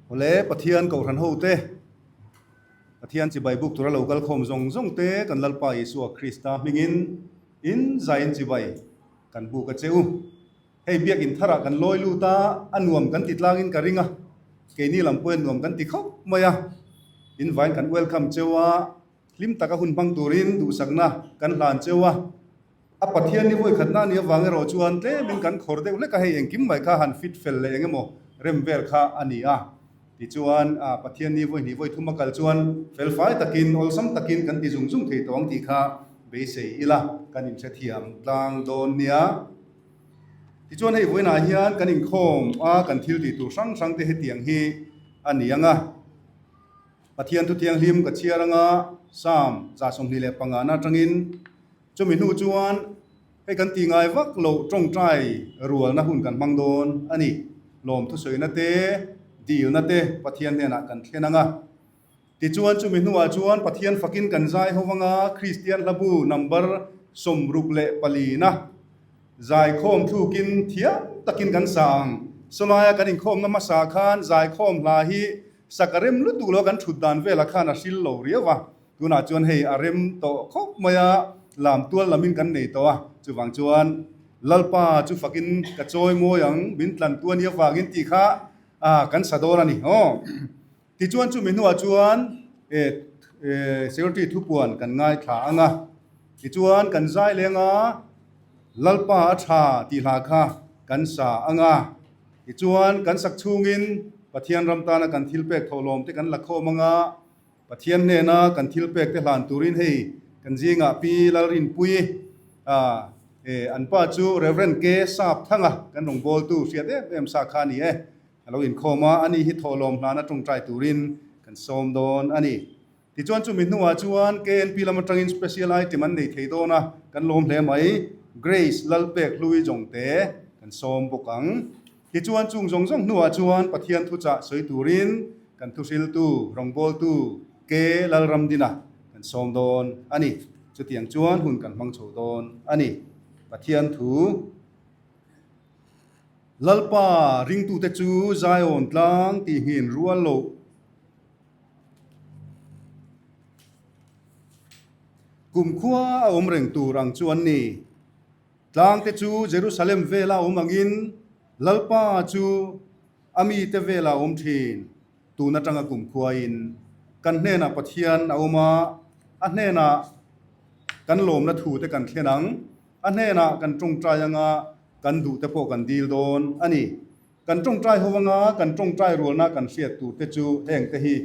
Awle, Pathian Kohhran hote, Pathian chibai buk tura lo kal khawm zawng zawng te kan Lalpa Isua Krista hmingin in zaiin chibai kan buk a che u. Hei biakin tharah kan lawi lut a, a nuam kan ti tlangin ka ring a, keini lam pawhin nuam kan ti khawp mai a. In vain kan welcome cheu a, hlim taka hun hmang turin duhsakna kan hlan cheu a. A Pathian ni vawi khatna nih avang erawh chuan tlemin kan khawr deuh hlek a, hei engkim mai kha han fit fel leh eng emaw rem vel kha a ni a. Tichuan Pathian ni vawi hnih vawi thum a kal chuan fel fai takin awlsam takin kan ti zung zung thei tawh ang tih kha beisei ila kan inhrethiam tlang dawn nia. Tichuan hei vawiinah hian kan inkhawm a, kan thil tih tur hrang hrang te hetiang hi a ni ang a. Pathian thu thianghlim ka chhiar anga Psalm 25 na atangin Chumi hnu chuan hei kan ti ngai vak loh tawngtai rualna hun kan hmang dawn a ni. Lawmthusawina te, dilna te Pathian hnenah kan thlen ang a. Tichuan chumi hnuah chuan Pathian fakin kan zai ho vang a, Kristian hlabu number 64 na zaikhawm thlukin thiam takin kan sa ang. Sawlaia kan inkhawmna hmasa khan zaikhawm hla hi sak a rem lutuk lo a kan thut dan velah khan a hril lo riau a. Tunah chuan hei a rem tawh khawp mai a, lam tual lamin kan nei tawh a, chuvang chuan Lalpa chu fakin ka chawi mawi ang, min tlan tu a nih avangin tih kha kan sa dawn a ni aw. Tichuan chumi hnuah chuan Secretary thupuan kan ngaithla ang a, tichuan kan zai leng a, Lalpa a tha tih hla kha kan sa ang a, tichuan kan sak chhungin Pathian ram tana kan thil pek thawhlawm te kan la khawm ang a, Pathian hnena kan thil pek te hlan turin hei kan zingah Pi Lalrinpuii a e an pa chu Rev. K. Sap Thanga kan rawngbawltu hriat em em sa kha a ni e. A lo inkhawm a, ani hi thawhlawm hlana tawngtai turin kan sawm dawn a ni. Tichuan chumi hnuah chuan KNP lam atangin special item an nei thei dawn a, kan lawm hle mai. Grace Lalpek Hlui Jongte kan sawm bawk ang. Tichuan chung zawng zawng hnuah chuan Pathian thuchah sawi turin kan thuhriltu, rawngbawltu K. Lalramdina kan sawm dawn a ni. Chutiang chuan hun kan hmang chho dawn a ni. Pathian thu Lalpa ringtute chu Zion tlang tihngin rual loh. Kumkhua a awm reng tur ang chu an ni. Tlangte chu Jerusalem vela awm angin Lalpa chu a mite vela awm thin. Tun atanga kumkhuain kan hnenah Pathian a awm a, a hnenah kan lawmna thute kan thlen ang, a hnenah kan tawngtai anga kan duhte pawh kan dil dawn a ni. Kan tawngtai ho anga kan tawngtai rualna kan hriat turte chu hengte hi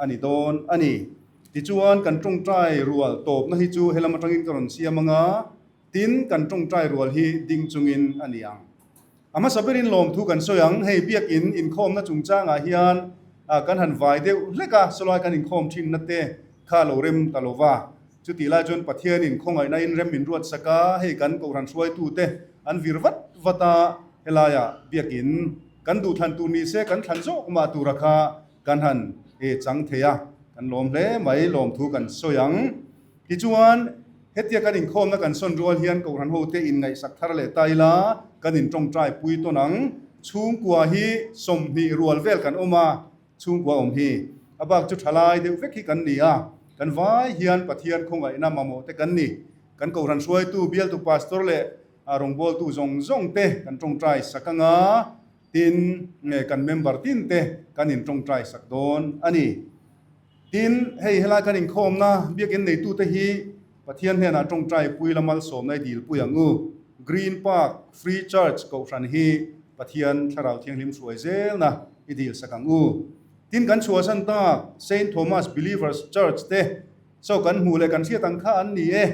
a ni dawn a ni. Tichuan kan tawngtai rual tawpna hi chu helam atangin ka rawn siam anga, Tin, kan tawngtai rual hi ding chungin a ni ang. A hmasa berin lawmthu kan sawi ang, hei biakin inkhawmna chungchangah hian kan han vai deuh hlek a, sawlai kan inkhawm thinna te kha lo rem ta lo va. Chutih lai chuan Pathianin khawngaihna in rem min ruat sak a, hei kan Kohhran hruaitute an vir vat vat a, helaiah biakin kan duhthlan tur ni se kan thlan zawk mah tura kha kan han chang thei a, kan lawm hle mai, lawmthu kan sawi ang. Tichuan, hetia kan inkhawmna kan sawn rual hian Kohhran hote inngaihsak thar leh ta ila, kan intawngtai pui tawn ang. Chhungkua hi 20 rual vel kan awm a, chhungkua awm hi a bak chu thalai deuh vek hi kan ni a, kan vai hian Pathian khawngaihna mamawh te kan ni. Kan Kohhran hruaitu, bialtu pastor leh rawngbawltu zawng zawng te kan tawngtai sak ang a, tin kan member tin te kan intawngtai sak dawn a ni. Tin, hei helai kan inkhawmna biakin neitute hi Pathian hnenah tawngtai pui la malsawmna i dilpui ang u. Green Park Free Church Kohhran hi Pathian Thlarau Thianghlim hruai zelna i dilsak ang u. Tin, kan chhuahsan tak Saint Thomas Believers Church te saw kan hmuh leh kan hriat ang kha an ni e.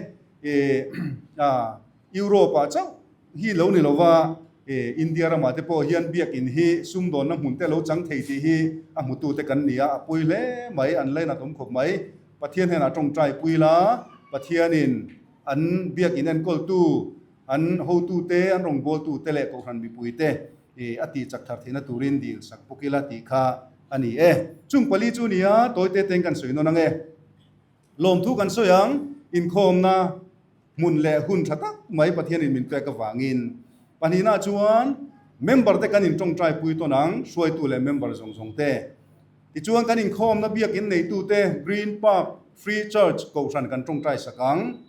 Europe-ah chauh hi lo ni lova, India ramah te pawh hian biakin hi sumdawnna hmun te lo chang thei tih hi a hmutute kan ni a, a pawi hle mai, an lainat awm khawp mai. Pathian hnenah tawngtai pui la, Pathianin an biakin enkawltu, an hotute, an rawngbawltute leh Kohhran mipuite a tih chak thar theihna turin dil sak bawk ila tih kha a ni e. Chung pali chu nia, tawite tein kan sawi nawn ang e. Lawmthu kan sawi ang, inkhawmna hmun leh hun tha tak mai Pathianin min pek avangin. Pahnihna chuan member te kan intawngtai pui tawn ang, hruaitu leh member zawng zawng te. Tichuan kan inkhawmna biakin neitute Green Park Free Church Kohhran kan tawngtai sak ang.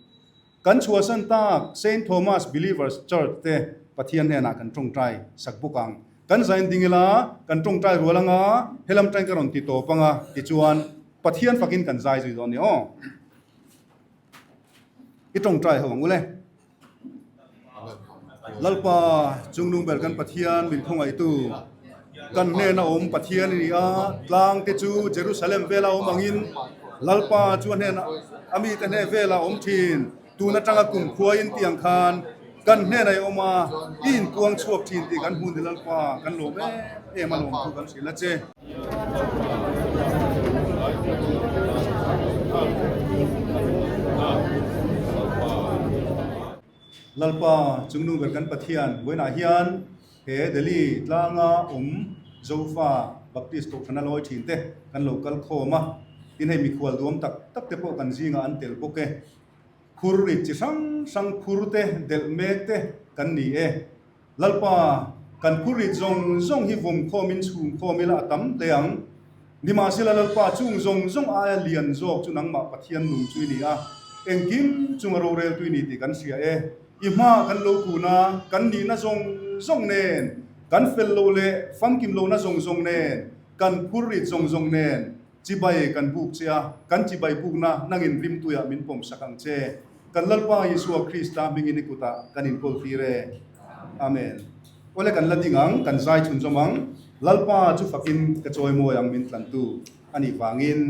Kan chhuahsan tak Saint Thomas Believers Church te Pathian hnenah kan tawngtai sak bawk ang. Kan zain ding ila, kan tawngtai rual anga, helam tain ka rawn ti tawp anga, tichuan Pathian fakin kan zai zui dawn ni aw. I tawngtai ho ang u le. Lalpa chungnung ber kan Pathian min khawngaihtu, kan hnena awm Pathian i ni a, tlangte chu Jerusalem vela awm angin Lalpa chu a hnena a mite hne vela awm thin. Tun atanga kumkhuain tiang khan kan hnena i awm a, i inpuang chhuak thin tih kan hmu ni Lalpa, kan lawm em em a lawmthu kan hrilh a che. Lalpa chungnung ber kan Pathian vawiinah hian he Delhi tlanga awm Zofa Baptist Kohhrana lawi thin te kan lo kal khawm a, tin hei mikhual duam tak tak te pawh kan zingah an tel bawk e. Phur rit chi hrang hrang phur te delh mek te kan ni e. Lalpa, kan phurrit zawng zawng hi vawm khawmin chhung khawm ila a tam hle ang. Nimahsela Lalpa, chung zawng zawng aia lian zawk chu nangmah Pathian nung chu i ni a, engkim chunga roreltu i ni tih kan hria e. I hmaah kan lo kun a, kan nihna zawng zawng nen, kan fel lo leh famkim lohna zawng zawng nen, kan phurrit zawng zawng nen, Chibai kan buk che a, kan chibai bukna nangin rimtuiah min pawmsak ang che. Kan Lalpa Isua Krista hmingin i kutah kan inkawl tir e. Amen. Awle kan la ding ang, kan zai chhunzawm ang. Lalpa chu fakin ka chawimawi ang min tlantu a nih vangin.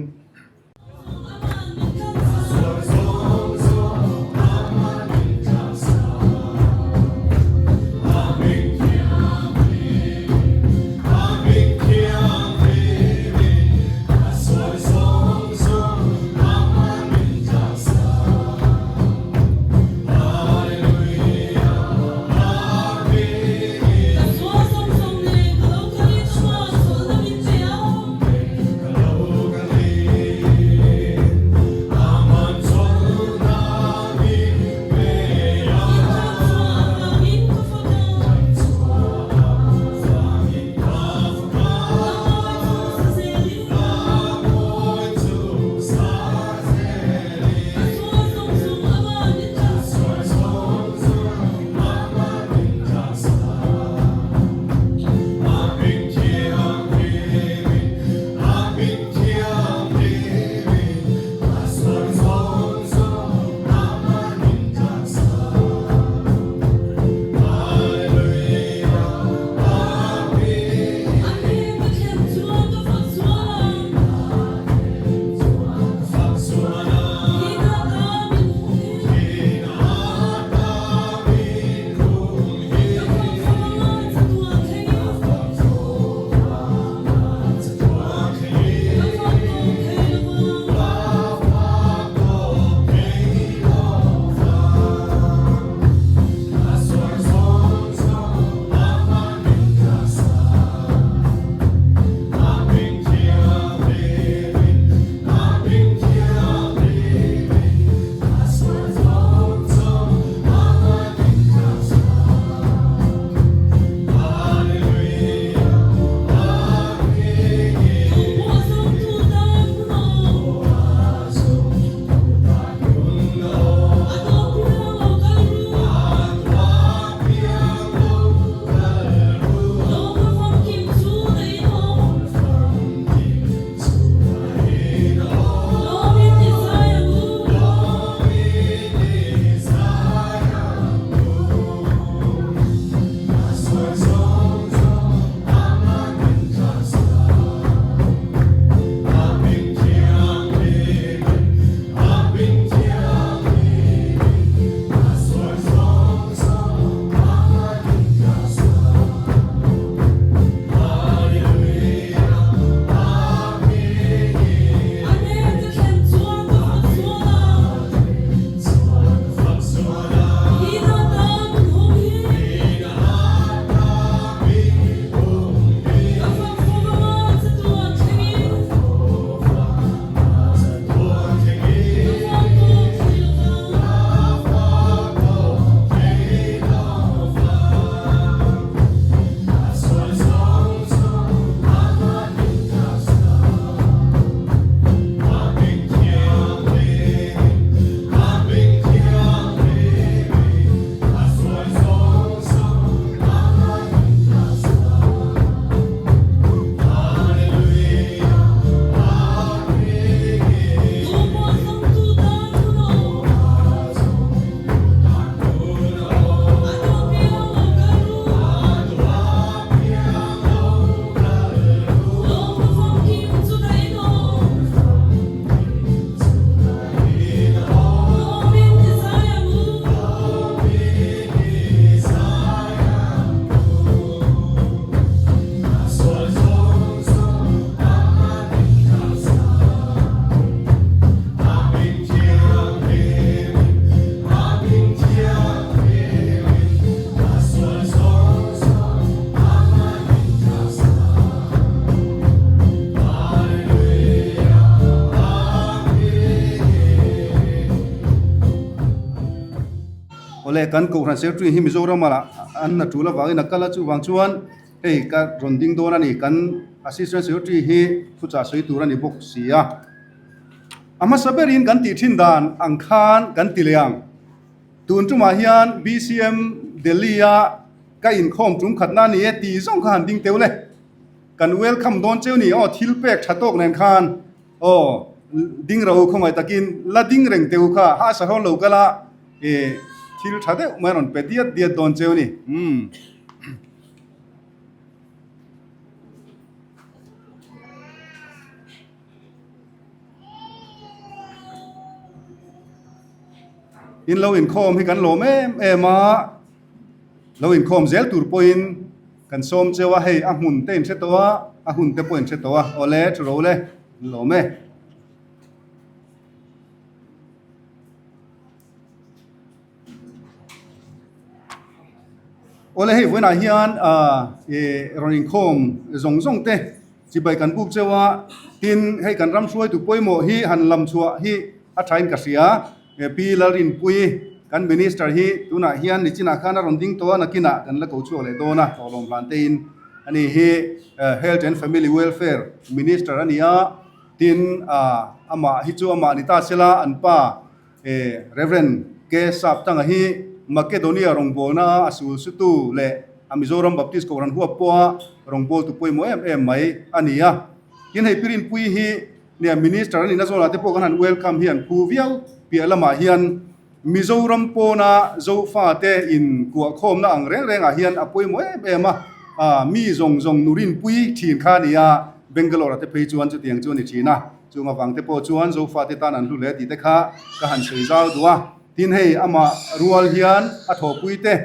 Awle, kan Kohhran Secretary hi Mizoram ah an hna tul avangin a kal a, chuvang chuan hei ka rawn ding dawn a ni. Kan Assistant Secretary hi thuchah sawi tur a ni bawk si a. A hmasa berin kan tih thin dan ang khan kan ti leh ang. Tun tumah hian BCM Delhi a ka inkhawm tum khatna a ni e tih zawng kha han ding teuh le. Kan welcome dawn cheu ni aw thil pek tha tawk nen khan aw ding ro khawngaih takin la ding reng teuh kha ha sa hawn lo kal a e thil tha deuh mai rawn pe diat diat dawn cheu ni umm. In lo inkhawm hi kan lawm em em a, lo inkhawm zel tur pawhin kan sawm cheu a, hei a hmun te in hre tawh a, a hun te pawh in hre tawh a, awle thu ro le, in lawm e. Awle hei vawiinah hian rawn inkhawm zawng zawng te chibai kan buk cheu a, tin hei kan ram hruaitu pawimawh hi han lam chhuah hi a thain ka hria. Pi Lalrinpuii kan Minister hi tunah hian nichinah khan a rawn ding tawh a, nakinah kan la ko chhuak leh dawn a, hlawhlawm hlan tein a ni hi Health and Family Welfare Minister a ni a, tin amah hi chu amah ni ta sela an pa Rev. K. Saptanga hi Makedonia rawngbawlna a sul sutu leh a Mizoram Baptist Kohhran huap pawha rawngbawltu pawimawh em em mai a ni a. Tin hei Pi Rinpuii hi nia Minister a nihna zawnah te pawh kan han welcome hi an phu viau piah lamah hian Mizoram pawna Zofate in kuahkhawmna ang reng rengah hian a pawimawh em em a, mi zawng zawng nu Rinpuii thin kha a ni a, Bangalore-a te phei chuan chutiang chu a ni thin a. Chung avang te pawh chuan Zofate tan an hlu hle tih te kha ka han sawi zau duh a. Tin hei amah rual hian a thawhpui te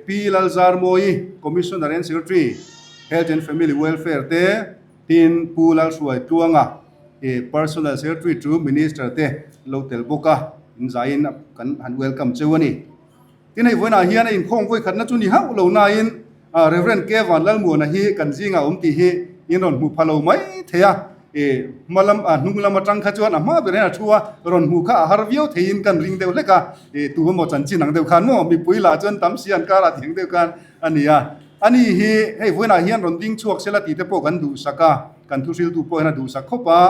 Pi Lalzarmawii, Commissioner and Secretary, Health and Family Welfare te, tin Pu Lalhruai Tluanga, Personal Secretary to Minister te lo tel bawk a, in zaiin kan han welcome cheu a ni. Tin hei vawiinah hian a inkhawm vawikhatna chu ni hauh lo nain Rev. K. Vanlalmuana hi kan zingah awm tih hi in rawn hmu pha lo mai thei a, hma lam hnung lam atang kha chuan a hma ber hian a thu a, rawn hmuh kha a har viau theiin kan ring deuh hlek a, tu emaw chanchin ang deuh khan maw mipui lah chuan tam si an karah tih ang deuh khan a ni a. Ani hi hei vawiinah hian rawn ding chhuak sela tih te pawh kan duhsak a, kan thuhriltu pawh hian a duhsak khawp a.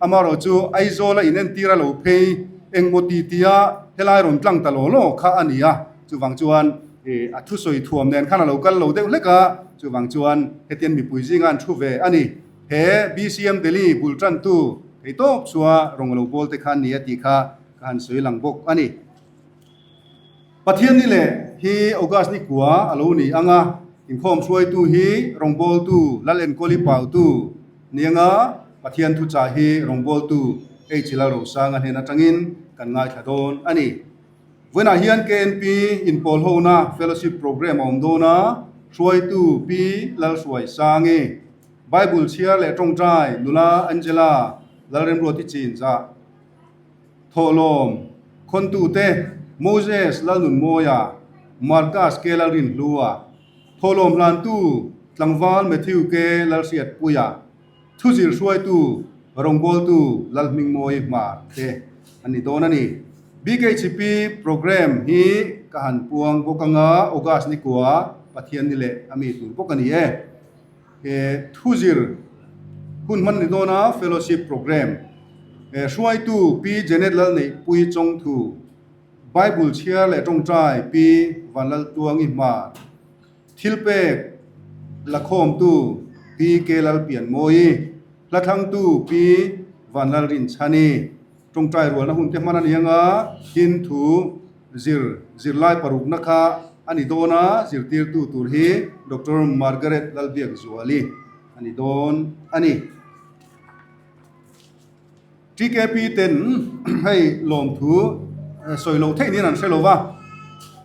Amaherawh chu Aizawla inentir a lo phei engmaw ti tia helai rawn tlang ta law law kha a ni a, chuvang chuan a thusawi thuam nen khan a lo kal lo deuh hlek a, chuvang chuan hetian mipui zinga an thu ve a ni. He BCM Delhi bul tantu theitawp chua rawng lo bawl te kha an ni a tih kha ka han sawi lang bawk a ni. Pathian ni leh hi August ni kua a lo ni ang a, inkhawm hruaitu hi rawngbawltu Lal Enkawli Pautu ni ang a, Pathian thuchah hi rawngbawltu H Lalrosanga hnen atangin kan ngaithla dawn a ni. Vawiinah hian KNP inpawl hona Fellowship Programme a awm dawn a, hruaitu Pi Lalhruaisangi, Bible chhiar leh tawngtai nula Angela Lalremruati Chinzah, Thawhlawm, Khawntute, Moses Lalnunmawia, Marcus K. Lalrinhlua, Thawhlawm hlantu, Tlangval Matthew K. Lalhriatpuia, Thuzir hruaitu, Rawngbawltu Lalhmingmawi Hmar te an ni dawn a ni. BKHP Programme hi ka han puang bawk anga August ni kua Pathian ni leh a mi tur bawk a ni e. He thuzir hun hman ni dawn a Fellowship Programme hruaitu Pi Janet Lalneihpui Chawngthu, Bible chhiar leh tawngtai Pi Vanlaltuangi Hmar, thilpek lakhawmtu Pi K Lalpianmawii, hlathlangtu Pi Vanlalrinchhani, Tawngtai rualna hun te hman a ni ang a, tin thu zir zirlai parukna kha a ni dawn a, zirtirtu tur hi Doctor Margaret Lalbiakzuali a ni dawn a ni. TKP ten hei lawmthu sawi loh theih niin an hre lo va,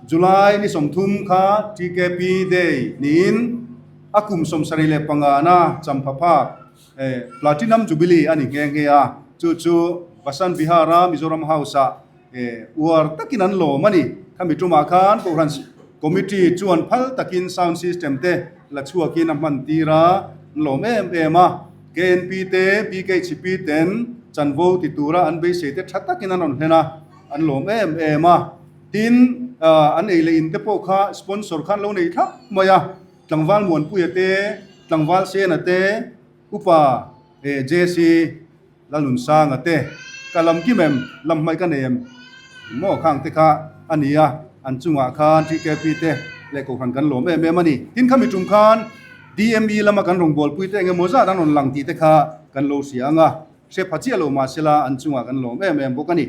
July ni 30 kha TKP Day niin a kum 75 na champhaphak Platinum Jubilee a ni nghe nghe a, chu chu Vasant Vihara Mizoram House-ah uar takin an lawm a ni. Khami tumah khan Kohhran Committee chuan phal takin sound system te la chhuakin a hman tir a, an lawm em em a. KNP te, BKHP ten chanvo ti tura an beisei te tha takin an rawn hlen a, an lawm em em a. Tin. an ei leh in te pawh kha sponsor khan lo nei thlap mai a, tlangval Muanpuia te, tlangval Sena te, Upa JC Lalunsanga te, ka lam kim em, lam hmaih ka nei em maw khang te kha a ni a, an chungah khan TKP te leh Kohhran kan lawm em em a ni. Tin khami tum khan DME lama kan rawngbawlpui te eng emaw zat an rawn lang tih te kha kan lo hria ang a, hre pha chiah lo mahsela an chungah kan lawm em em bawk a ni.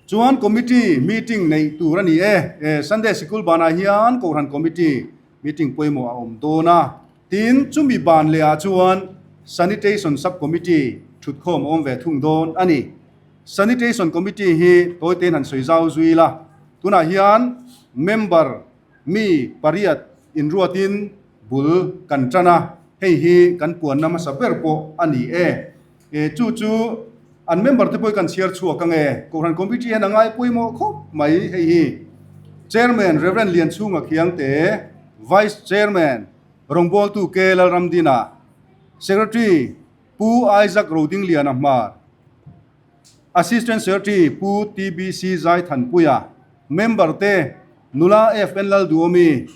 Chuan committee meeting neih tur a ni e. Sunday sikul banah hian Kohhran committee meeting pawimawh a awm dawn a. Tin, chumi ban lehah chuan Sanitation Sub-Committee thutkhawm a awm ve thung dawn a ni. Sanitation Committee hi tawitein han sawi zau zui la, tunah hian member mi pariat inruatin bul kan tan a, hei hi kan puanna hmasa ber pawh a ni e. Chu chu an member te pawh hi kan chhiar chhuak ang e. Kohhran Committee hian a ngai pawimawh khawp mai hei hi. Chairman Rev. Lianchhunga Khiangte, Vice Chairman Rawngbawltu K. Lalramdina, Secretary Pu Isaac Rodingliana Hmar, Assistant Secretary Pu TBC Zaithanpuia, Member te Nula FN Lalduomi,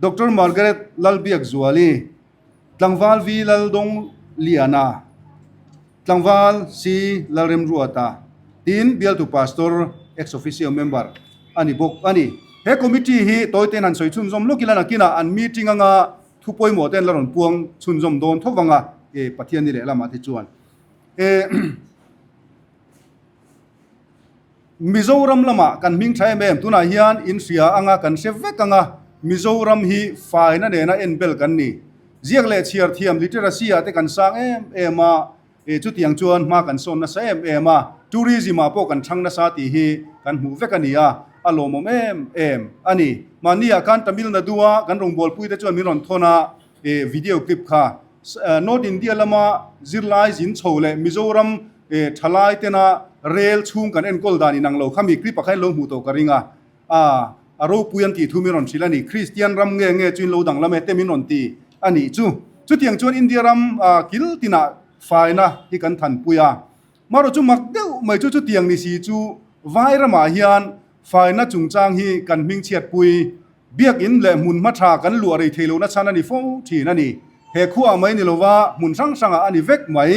Doctor Margaret Lalbiakzuali, Tlangval V Laldawng Liana, Tlangval C Lalremruata tin bialtu Pastor ex officio member a ni bawk a ni. He committee hi tawitein han sawi chhunzawm lawk ila nakinah an meeting anga thu pawimawh te an la rawn puang chhunzawm dawn tho vang a, e Pathianni lehlamah te chuan e Mizoram lamah kan hming tha em em, tunah hian in hria anga kan hre vek anga Mizoram hi faina nena en bel kan ni. Ziak leh chhiar thiam literacy ah te kan sang em em a, e chutiang chuan hma kan sawn nasa em em a, tourism ah pawh kan thang nasa tih hi kan hmuh vek a ni a, a lawmawm em em a ni. Mahni ah khan Tamil Nadu a kan rawngbawlpui te chuan min rawn thawn a, e video clip kha North India lama zirlai zin chho leh Mizoram e thalai tena rel chhung kan enkawl dan inang lo kha mi clip ah khan lo hmuh tawh ka ring a, a a ropui an tih thu min rawn hrilh a ni. Kristian ram nge nge chu in lo danglam e te min rawn ti a nih chu. Chutiang chuan India ram kil tinah faina hi kan thanpui a. Marawh chu mak deuh mai chu chutiang ni si chu vai ramah hian faina chungchang hi kan hmingchhiatpui Biakinn leh hmun hma tha kan luah rei thei lohna chhan a ni fo thin a ni. He khuaah mai ni lova hmun hrang hrangah a ni vek mai.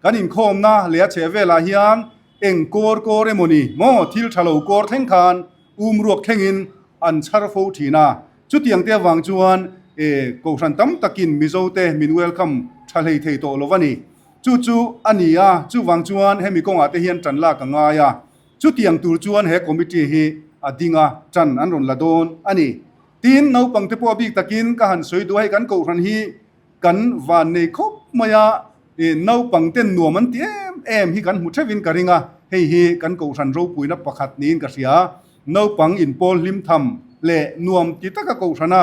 Kan inkhawmna leh a chhehvelah hian eng kawr kawr emaw ni maw thil tha lo kawr thleng khan um ruak thlengin an chhar fo thin a. Chutiang te avang chuan e Kohhran tam takin Mizote min welcome tha hlei thei tawh lo a ni. Chu chu a ni a, chuvang chuan hemi kawngah te hian tan lak a ngai a. Chutiang tur chuan he committee hi a ding a, tan an rawn la dawn a ni. Tin, naupangte pawh a bik takin ka han sawi duh a, hei kan kohhran hi kan van nei khawp mai a, naupangten nuam an ti em em hi kan hmu theuhin ka ring a, hei hi kan kohhran ropuina pakhat niin ka hria. Naupang inpawl hlim tham leh nuam ti taka kohhrana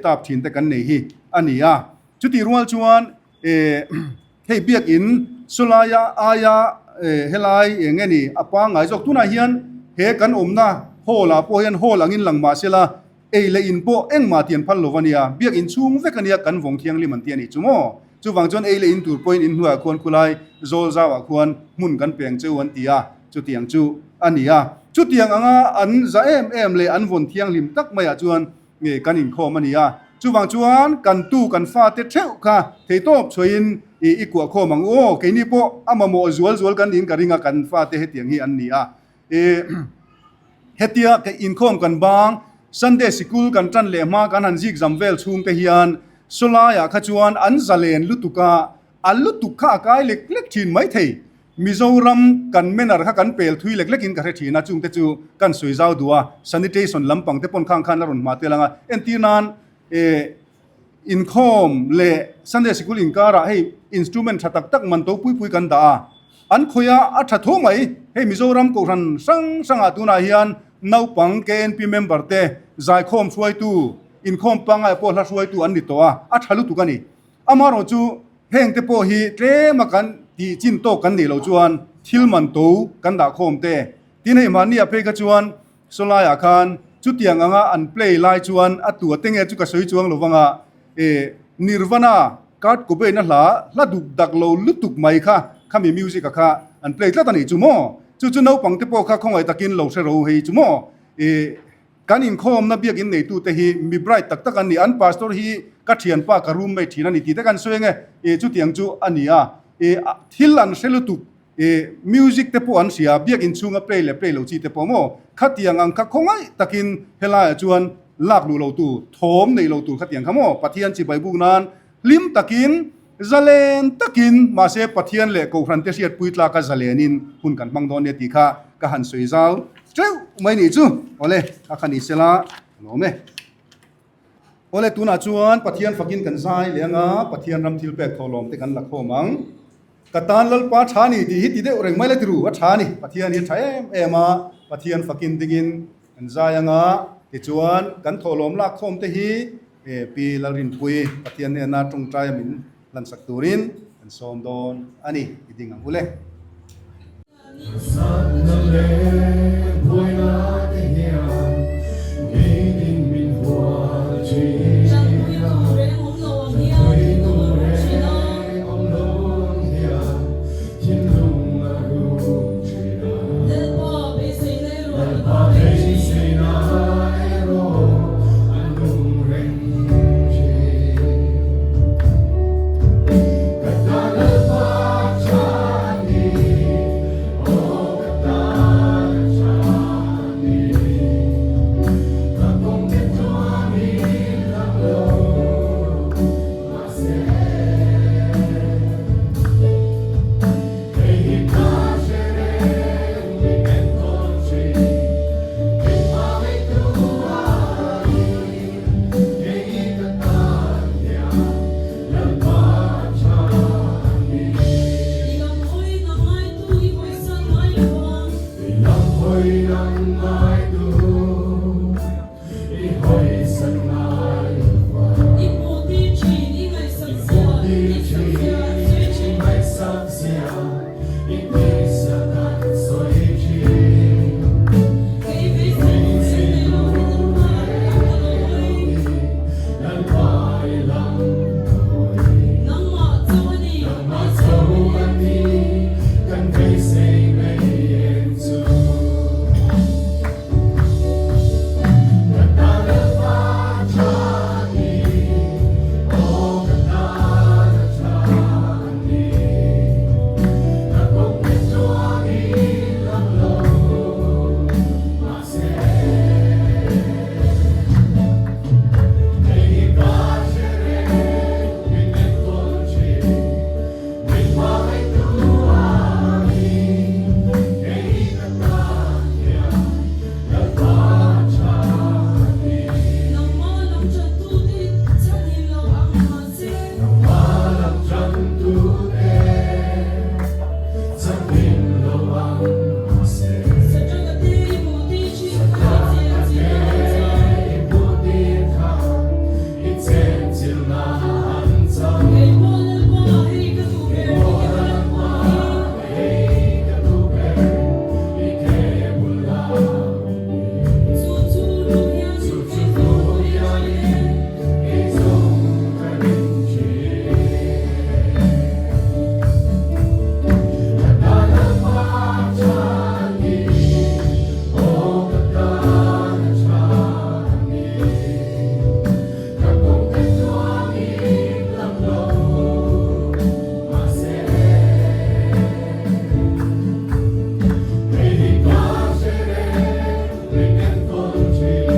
tap thinte kan nei hi a ni a. Chutih rual chuan Hei biakinn sawlaia aia helai eng nge ni a pangngai zawk. Tunah hian he kan awmna hall ah pawh hian hall angin lang mah sela ei leh in pawh engmah ti an phal lo a nia. Biakinn chhung vek a nia kan vawng thianghlim an ti a nih chu maw. Chuvang chuan ei leh in tur pawhin in hnuaiah khuan khulai zawl zauah khuan hmun kan peng cheu an ti a, chutiang chu a ni a. Chutiang anga an za em em leh an vawn thianghlim tak maiah chuan nge kan inkhawm a ni a, chuvang chuan kan tu kan fate theuh kha theitawp chhuahin i i kuah khawm ang u aw, keini pawh a mamawh zual zual kan niin ka ring a, kan fate hetiang hi an ni a, i hetia inkhawm kan bang Sunday sikul kan tan leh hma kan han zik zam vel chhung te hian sawlaiah kha chuan an zalen lutuk a, a lutuk kha a kai lek lek thin maithei. Mizoram kan manner kha kan pel thui lek lekin ka hre thin a, chungte chu kan sawi zau duh a, sanitation lampang te pawn khang khan la rawn hma tel ang a, entir nan eh inkhawm leh Sunday sikul inkarah hei instrument tha tak tak man to pui pui kan dah a, an khawih a, a tha tho mai, hei Mizoram kohhran hrang hrangah tunah hian naupang KNP member te zaikhawm hruaitu, inkhawm pangngai pawh hla hruaitu an ni tawh a, a tha lutuk a ni. Amaherawh chu hengte pawh hi tlema kan tih chin tawk kan nih loh chuan thil man to kan dah khawm te. Tin hei mahni ah phei kha chuan sawlaiah khan chutiang anga an play lai chuan a tu a te nge chu ka sawi chuang lo vanga e Nirvana Kurt Cobain a hla hla duk dak lo lutuk mai kha khami music a kha an play tlat a nih chu maw? Chu chu naupang te pawh kha khawngaih takin lo hre ro hei chu maw? Ih, kan inkhawmna biakin neitute hi mi bright tak tak an ni. An pastor hi ka thianpa ka roommate thin a ni tih te kan sawi ange. Ih, chutiang chu a ni a. Ih, thil an hre lutuk. Ih, music te pawh an hria, biakin chhunga play leh play lo chi te pawh maw? Khatiang ang kha khawngaih takin helaiah chuan lak luh lo tur, thawm nei lo tur khatiang kha maw? Pathian chibai buk nan Hlim takin, zalen takin, mahse Pathian leh Kohhrante hriatpui tlaka zalenin hun kan hmang dawn nia tih kha ka han sawi zau teuh mai nih chu. Awle, a kha ni sela, ka lawm e. Awle, tunah chuan Pathian fakin kan zai leh anga Pathian ram thil pek thawhlawm te kan la khawm ang. Ka tan Lalpa tha ni tih hi ti deuh reng mai la ti ru, a tha ni. Pathian hi a tha em em a, Pathian fakin dingin kan zai anga tichuan kan thawhlawm lak khawm te hi Pi Lalrinpui, Pathian hnena tawngtaia min hlansak turin kan sawm dawn a ni, i ding ang u le. Satna leh buaina te hian ngeiin min hual thin a, Chanpui tur reng awm lo ang hian thinlung a rum thin a. Lalpa beiseina erawh an nung reng thin. Ka tan Lalpa tha a ni, aw ka tan a tha a ni. Ka kawngte chuanin lang lo mahse. Hei hi ka hre reng min enkawl thin, min hmangaihtu ai. Hei hi ka tan hian Lalpa tha a ni. I lam hawi nang ngaitu i hawisan ngai lo ang. I lam hawi nang ngaitu i hawisan ngai lo ang. I hmuh tir thin i ngaihsak zia, i tihsak zia an sawi thin. I ngaihsak zia, i tihsak an sawi thin. Kei beisei tur reng nei lo hi nangmah i lam ka lo hawi. Lalpa i lam ka hawi. Nangmah chauh a ni, Nangmah chauh a ni, kan beisei ngei em chu. Ka tan a pa tha a ni, aw ka tan a tha a ni. Ka kawng te chuanin lang lo mahse, hei hi ka hre reng min enkawl thin, min hmangaihtu a ni. Hei hi ka tan hian Nangmah lam tantute chhan lo ang mahse. Nangmah lam tantute chhan lo ang mahse. Satana te i hmuh tir thin kha i chen chilh na an chang. I hmuh tir kha i chen chilh na an chang. Kei pawh Lalpa hei ka duh ber i ke bula awm hi. Hei ka duh ber i ke bula awm hi. Chu chu lu hianin Chu kei chu zawng lu ka ring thin hianin e. kei zawng ka ring thin e. Ka tan a pa tha a ni, aw ka tan a tha a ni. Ka kawng te chuanin lam lo mahse. Hei hi ka hre reng min enkawl thin,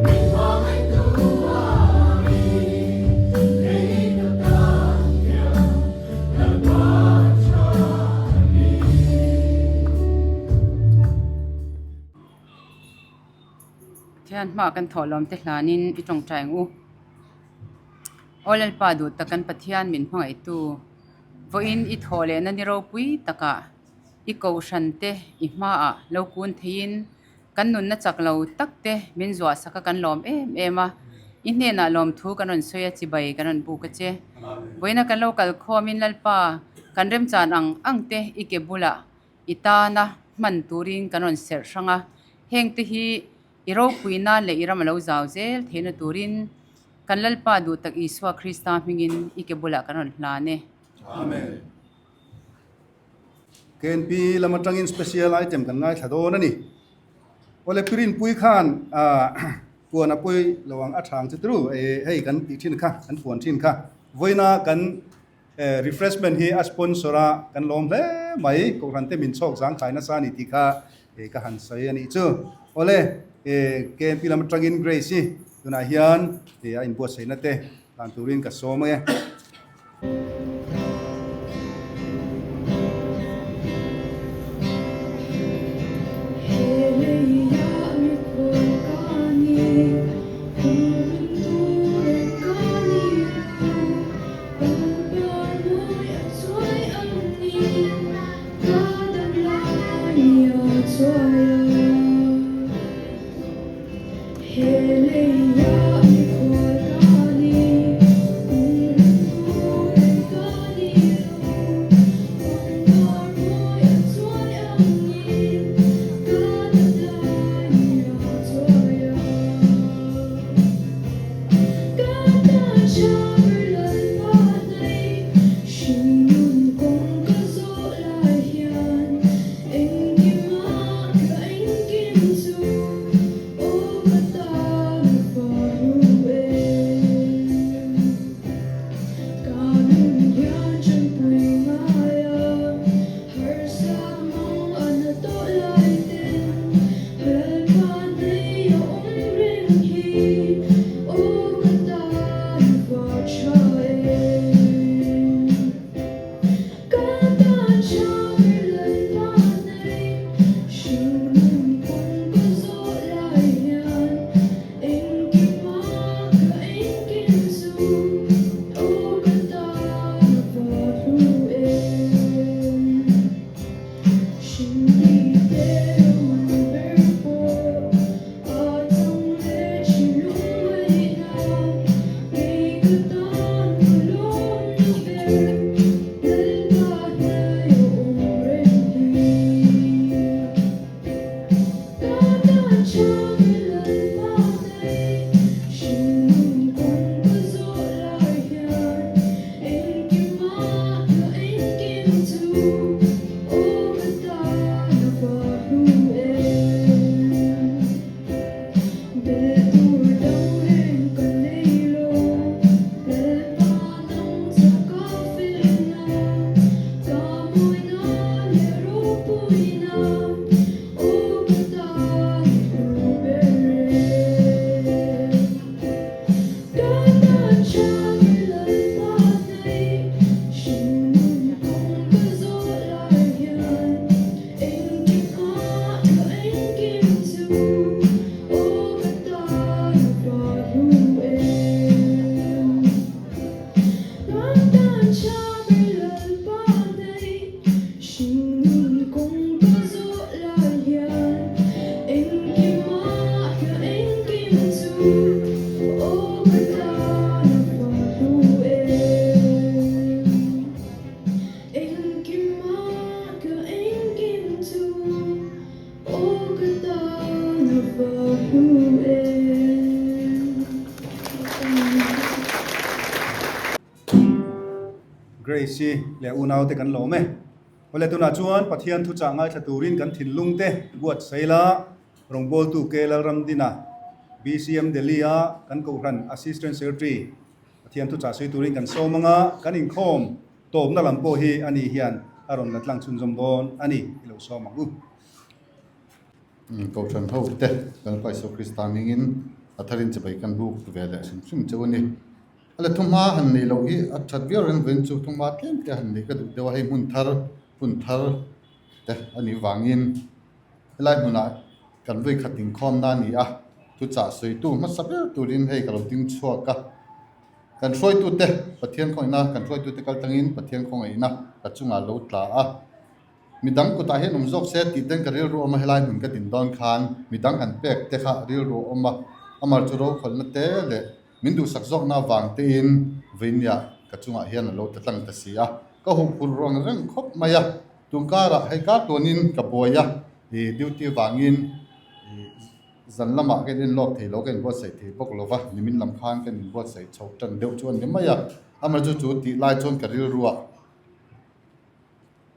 min hmangaihtu a ni. Hei hi ka tan hian Lalpa tha a ni. Pathian hmaah kan thawhlawm te hlanin i tawngtai ang u. Aw Lalpa duh tak kan Pathian min hmangaihtu, vawiin i thawh lehna ni ropui takah i kohhran te i hmaah lo kun theiin kan nunna chak lo tak te min zuah sak a kan lawm em em a. I hnenah lawmthu kan rawn sawi a, chibai kan rawn buk a che. Vawiina kan lo kal khawmin Lalpa kan remchan ang ang te i ke bulah I tana hman turin kan rawn serh hrang a, hengte hi i ropui nan leh i ram a lo zau zel theihna turin kan Lalpa duh tak Isua Krista hmingin i ke bulah kan rawn hlan e. Amen. KNP lam atangin special item kan ngaithla dawn a ni. Awle Pirinpui khan puan a pawi lo ang a thang chu tru hei kan tih thin kha kan puan thin kha vawiina kan refreshment hi a sponsor a kan lawm hle mai kohhran te min chhawk zang thlai nasa a ni tih kha ka han sawi a nih chu. Awle KNP lam atangin Grace hi tunah hian a inbuatsaihna te Dan turin ka sawm e. Grace-i leh unaute kan lawm e. Awle tunah chuan Pathian thuchah ngaithla turin kan thinlung te buatsaih la, rawngbawltu K Lalramdina, BCM Delhi-a kan kohhran Assistant Secretary Pathian thuchah sawi turin kan sawm anga kan inkhawm tawpna lam pawh hi ani hian a rawn la tlang chhunzawm dawn a ni i lo sawm ang u. Kohhran ho te Lalpa Isua Krista hmingin a tharin chibai kan buk ve leh hrim hrim cheu a ni. A la thumhma han neih loh hi a that viau reng vawiin chu thumhma tlem te han neih ka duh deuh a, hei hmun thar hun thar te a nih vangin helai hmunah kan vawi khat inkhawmna a ni a, thuchah sawitu hmasa ber turin hei ka lo ding chhuak a, kan hruaitute Pathian khawngaihna kan hruaitute kal tlangin Pathian khawngaihna ka chungah lo tla a. Midang kutah hian awm zawk se tih ten ka rilru awm a, helai hmun ka din dawn khan midang han pek te kha rilru a awm a, amar chu rokhawlhna te leh min duhsak zawkna avang tein vawinia ka chungah hian a lo ta tlang ta si a, ka huphurh ruang reng khawp mai a, tun karah hei kar tuanin ka buai a, ih duty vangin ih zan lamah ka in lawk thei lo ka inbuatsaih thei bawk lo va, nimin lam khan ka inbuatsaih chho tan deuh chu a ni mai a, amar chu chu tih lai chuan ka rilruah.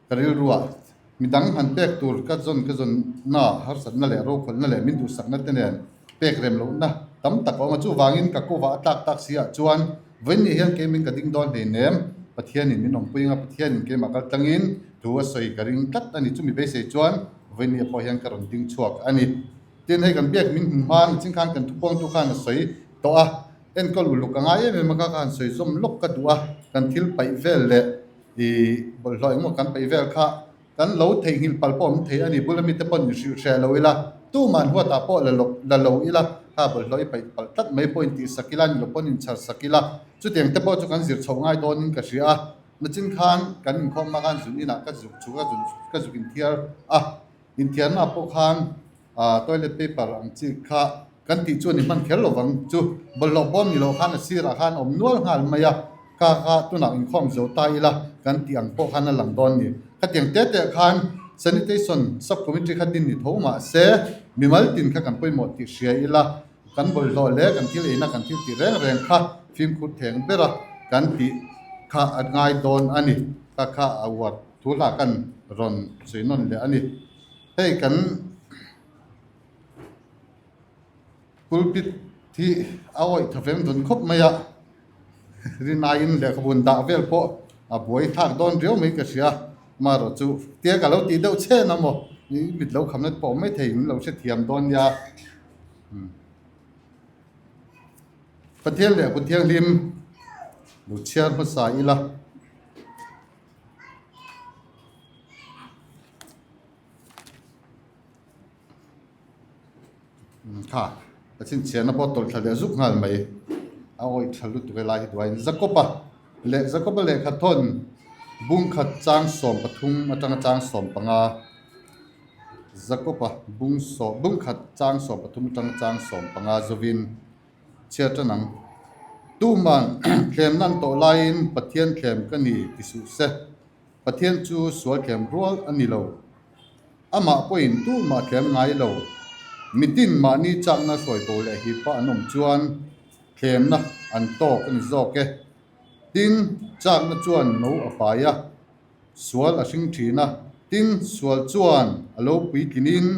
Ka rilruah Midang han pek tur ka zawn ka zawn na harsatna leh rokhawlhna leh min duhsakna te nen pek rem lohna tam tak a awm a. Chuvangin ka kawvah a tlak tak si ah chuan vawiin hian kei min ka ding dawn hleinem. Pathianin min awmpui anga Pathianin keimah kal tlangin thu a sawi ka ring tlat a ni. Chumi beisei chuan vawiin pawh hian ka rawn ding chhuak a ni. Tin, hei kan biak min hmu hma nichin khan kan thupuangtu khan a sawi tawh a, enkawl uluk a ngai em em a kha ka han sawi zawm lawk ka duh a, kan thil paih vel leh ih bawlhhlawh engemaw kan paih vel kha kan lo theihnghilh palh pawh awm thei a ni, bula mite pawh in hrilh hreh lo ila, tuman huatah pawh la lawk la lo ila, kha bawlhhlawh i paih palh tlat mai pawh in tihsak ila, ni lo pawn in chhar sak ila, chutiang te pawh chu kan zir chhoh ngai dawnin ka hria a, nachin khan kan inkhawm hma khan zun inah ka zuk chhuk a, zun ka zuk inthiar a. Inthiarna pawh khan toilet paper ang chi kha kan tih chuan i hman kher lo vang chu bawlhhlawh bawm ni loh khan a sirah khan a awm nual nghal mai a, kha kha tunah inkhawm zo ta ila kan tih ang pawh khan a lang dawn ni. Khatiang te te khan sanitation sub committee kha din ni tho mah se mimal tin kha kan pawimawh tih hria ila kan bawlhhlawh leh kan thil eina kan thil tih reng reng kha fimkhur theng bera kan tih kha a ngai dawn a ni. Kha kha a uar. Thu hla kan rawn sawi nawn leh a ni. Hei kan pulpit hi a awih tha veng dawn khawp mai a, rinaiin lehkhabun dah vel pawh a buai thlak dawn riau mai ka hria. Amaherawh chu tia ka lo tih deuh chhen a maw, mit lo khamna te pawh awm maithei min lo hrethiam dawn nia. Pathian lehkhabu thianghlim lo chhiar hmasa ila. Kha ka chhinchhiahna pawh tawlh thla leh zuk nghal mai a awih tha lutuk helai hi duaiin Jakob-a leh Jakob-a lehkha thawn bung khat chang 13 atanga chang 15 Jakob-a bung sawm bung khat chang 13 atanga chang 15 zovin chhiar tan ang. Tuman thlem nan tawh laiin Pathian thlem ka ni ti suh se. Pathian chu sual thlem rual a ni lo. Amah pawhin tumah thlem ngai lo. Mitin mahni chakna hruai bo leh hipa an awm chuan thlemna an tawk a ni zawk e. Tin, chakna chuan no a pai a, sual a hring thin a. Tin, sual chuan a lo puitlinin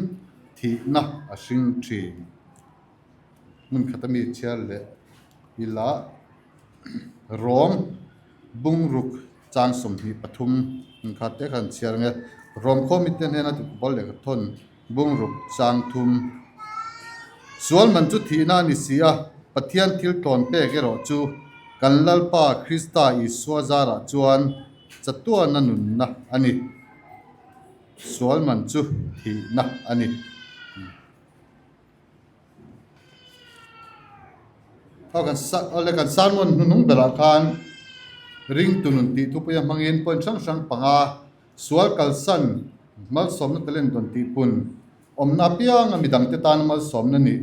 thihna a hring thin. Hmun khat ami chhiar leh ila rawm bungruk chang 23 hmun khat te khan chhiar ang e. Rawm khawmi te hnena tikbal leh thawn bungruk chang thum. Sual man chu thihna a ni si a, Pathian thil tlawn pek erawh chu kan Lalpa Krista Isua zarah chuan chatuana nunna a ni. Sual man chu thihna a ni. Aw kan sa awle kan sermon hnunung berah khan ring tu nun tih thupuia hmangin point hrang hrang panga sual kalsan malsawmna talent dawn tih pun awmna apianga midangte tana malsawmna nih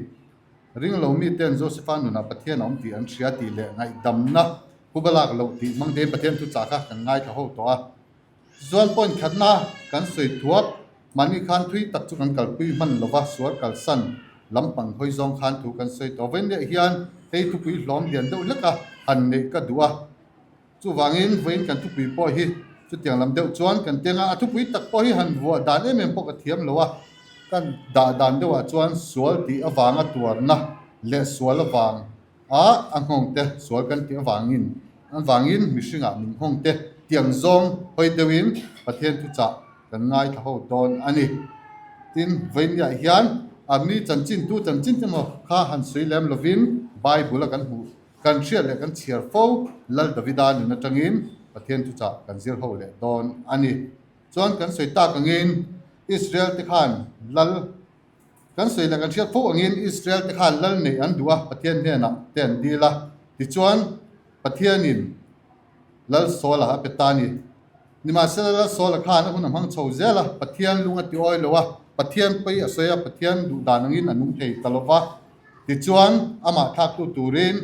ring lo miten Josepha nunah Pathian a awm tih an hria tih leh ngaihdamna huba lak loh tih hmang tein Pathian thuchah kha kan ngaithla ho tawh a. Tichuan point khatna kan sawi thuak, mahni khan thui tak chu kan kalpui hman lova sual kalsan lampang hawi zawng khan thu kan sawi tawh. Vawiin leh hian hei thupui hlawm lian deuh hlek a han neih ka duh a, chuvangin vawiin kan thupui pawh hi chutiang lam deuh chuan kan teng a, a thupui tak pawh hi han vuah dan em em pawh ka thiam lo a, kan dah dan deuhah chuan sual tih avanga tuarna leh sual avang A, a nghawng te sual kan tih avangin avangin mihringah min nghawng te tiang zawng hawi deuhin Pathian thuchah kan ngaithla ho dawn a ni. Tin, vawiinniah hian a mi chanchin tu chanchin te maw kha han sawi lem lovin Bible a kan hmuh kan hriat leh kan chhiar fo Lal Davida nun atangin Pathian thuchah kan zir ho leh dawn a ni. Chuan kan sawi tak angin Israel te khan Lal Kan sawi leh kan hriat fo angin Israel te khan lal neih an duh a, Pathian hnenah te an dil a. Tichuan, Pathianin Lal Saula a pe ta a ni. Nimahsela, Lal Saula khan a hun a hmang chho zel a, Pathian lung a ti awi lo a, Pathian pawi a sawi a, Pathian duh dan angin a nung thei ta lo va. Tichuan, amah thlaktu turin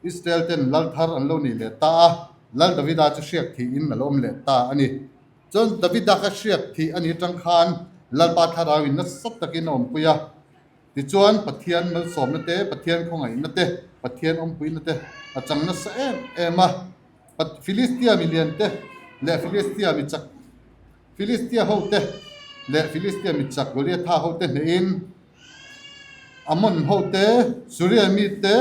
Israel ten lal thar an lo nei leh ta a, Lal Davida chu hriak thihin a lo awm leh ta a ni. Chuan Davida kha hriat thih a nih atang khan Lalpa Thlarauin nasa takin a awmpui a. Tichuan Pathian malsawmna te, Pathian khawngaihna te, Pathian awmpuina te a chang nasa em em a. Philistia milian te leh Philistia mi chak, Philistia ho te. leh Filistia mi chak Goliatha hote hnehin Ammon hote, Suria mite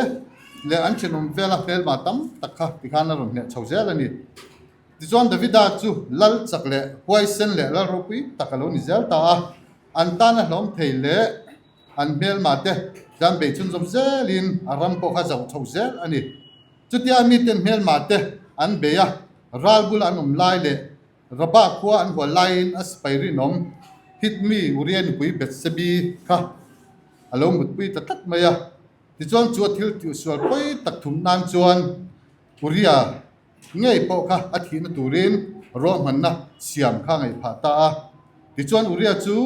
leh an thenawm vela hmelma tam tak kha tikhan a rawn hneh chho zel a ni. Tichuan Davida chu lal chak leh huaisen leh lal ropui tak a lo ni zel ta a, an tan a hlawm thei leh an hmelma te chuan bei chhunzawm zelin a ram pawh kha zoh chho zel a ni. Chutia miten hmelma te an bei a, ral bula an awm lai leh Rabah khua an hual laiin a sipai rinawm Hit mi Uria nupui Bethsebi kha a lo mutpui ta tlat mai a. Tichuan chu a thil tihsual pawi tak thum nan chuan Uria ngei pawh kha a thihna turin ruahmanna siam kha a ngaihphah ta a. Tichuan Uria chu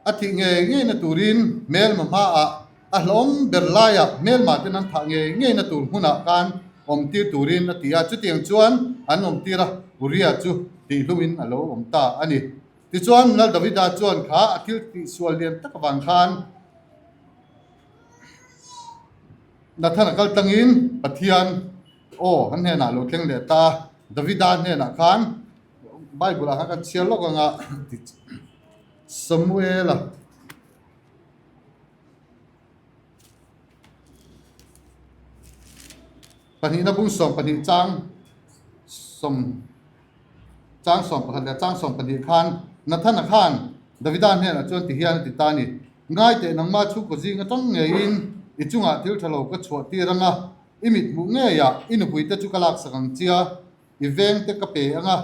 A thih ngei ngeina turin hmelma hmaah a hlawm ber laiah hmelma ten an thah ngei ngeina tur hmunah khan awmtir turin a ti a. Chutiang chuan an awmtir a, Uria chu tihlumin a lo awm ta a ni. Tichuan Lal Davida chuan kha a thil tihsual lian tak avang khan Nathana kal tlangin Pathian aw an hnenah a lo thleng leh ta a, Davida hnenah khan Bible ah khan kan chhiar lawk ang a Samuela pahnihna bung 12 chang sawm chang 11 leh chang 12 khan Nathana khan Davida hnenah chuan ti hian a ti ta a ni ngai teh nangma chhungkaw zing atang ngeiin i chungah thil tha lo ka chhuah tir ang a i mit hmuh ngeiah i nupuite chu ka laksak ang chia I veng te ka pe ang a,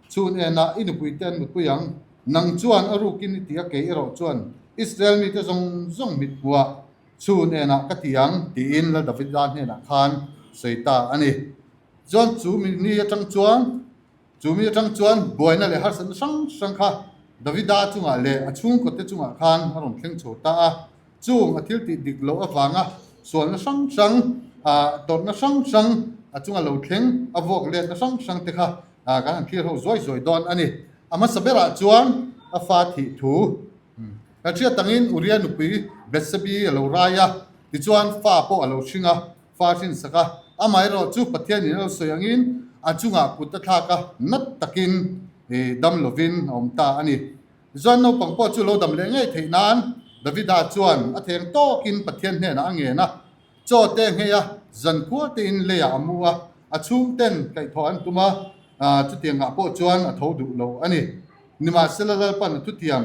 chhun enah i nupui te an mutpui ang. Nang chuan a rukin i ti a, kei erawh chuan Israel mite zawng zawng mit hmuah chhun enah ka ti ang, tiin Lal Davida hnenah khan sawi ta a ni. Chuan chu mi ni atang chuan, chu mi atang chuan buaina leh harsatna hrang hrang kha Davida chungah leh a chhungkawte chungah khan a rawn thleng chho ta a. Chung a thil tih dik loh avanga sualna hrang hrang, tawrhna hrang hrang a chunga lo thleng, a vuak letna hrang hrang te kha kan han thlir ho zuai zuai dawn a ni. A hmasa berah chuan a fa thih thu kan hriat angin Uria nupui Bethsebi a lo rai a, tichuan fa pawh a lo hring a, fa hrin sak a. Amaherawh chu Pathianin a lo sawi angin a chungah kut a thlak a, nat takin dam lovin a awm ta a ni. Tichuan naupang pawh chu lo dam leh ngei theih nan Davida chuan a theng tawkin Pathian hnenah a ngen a, chaw te nghei a, zan khua tein leiah a mu a, a chhungten kaihthawh an tum a, chutiangah pawh chuan a tho duh lo a ni. Nimahsela Lalpan a thutiam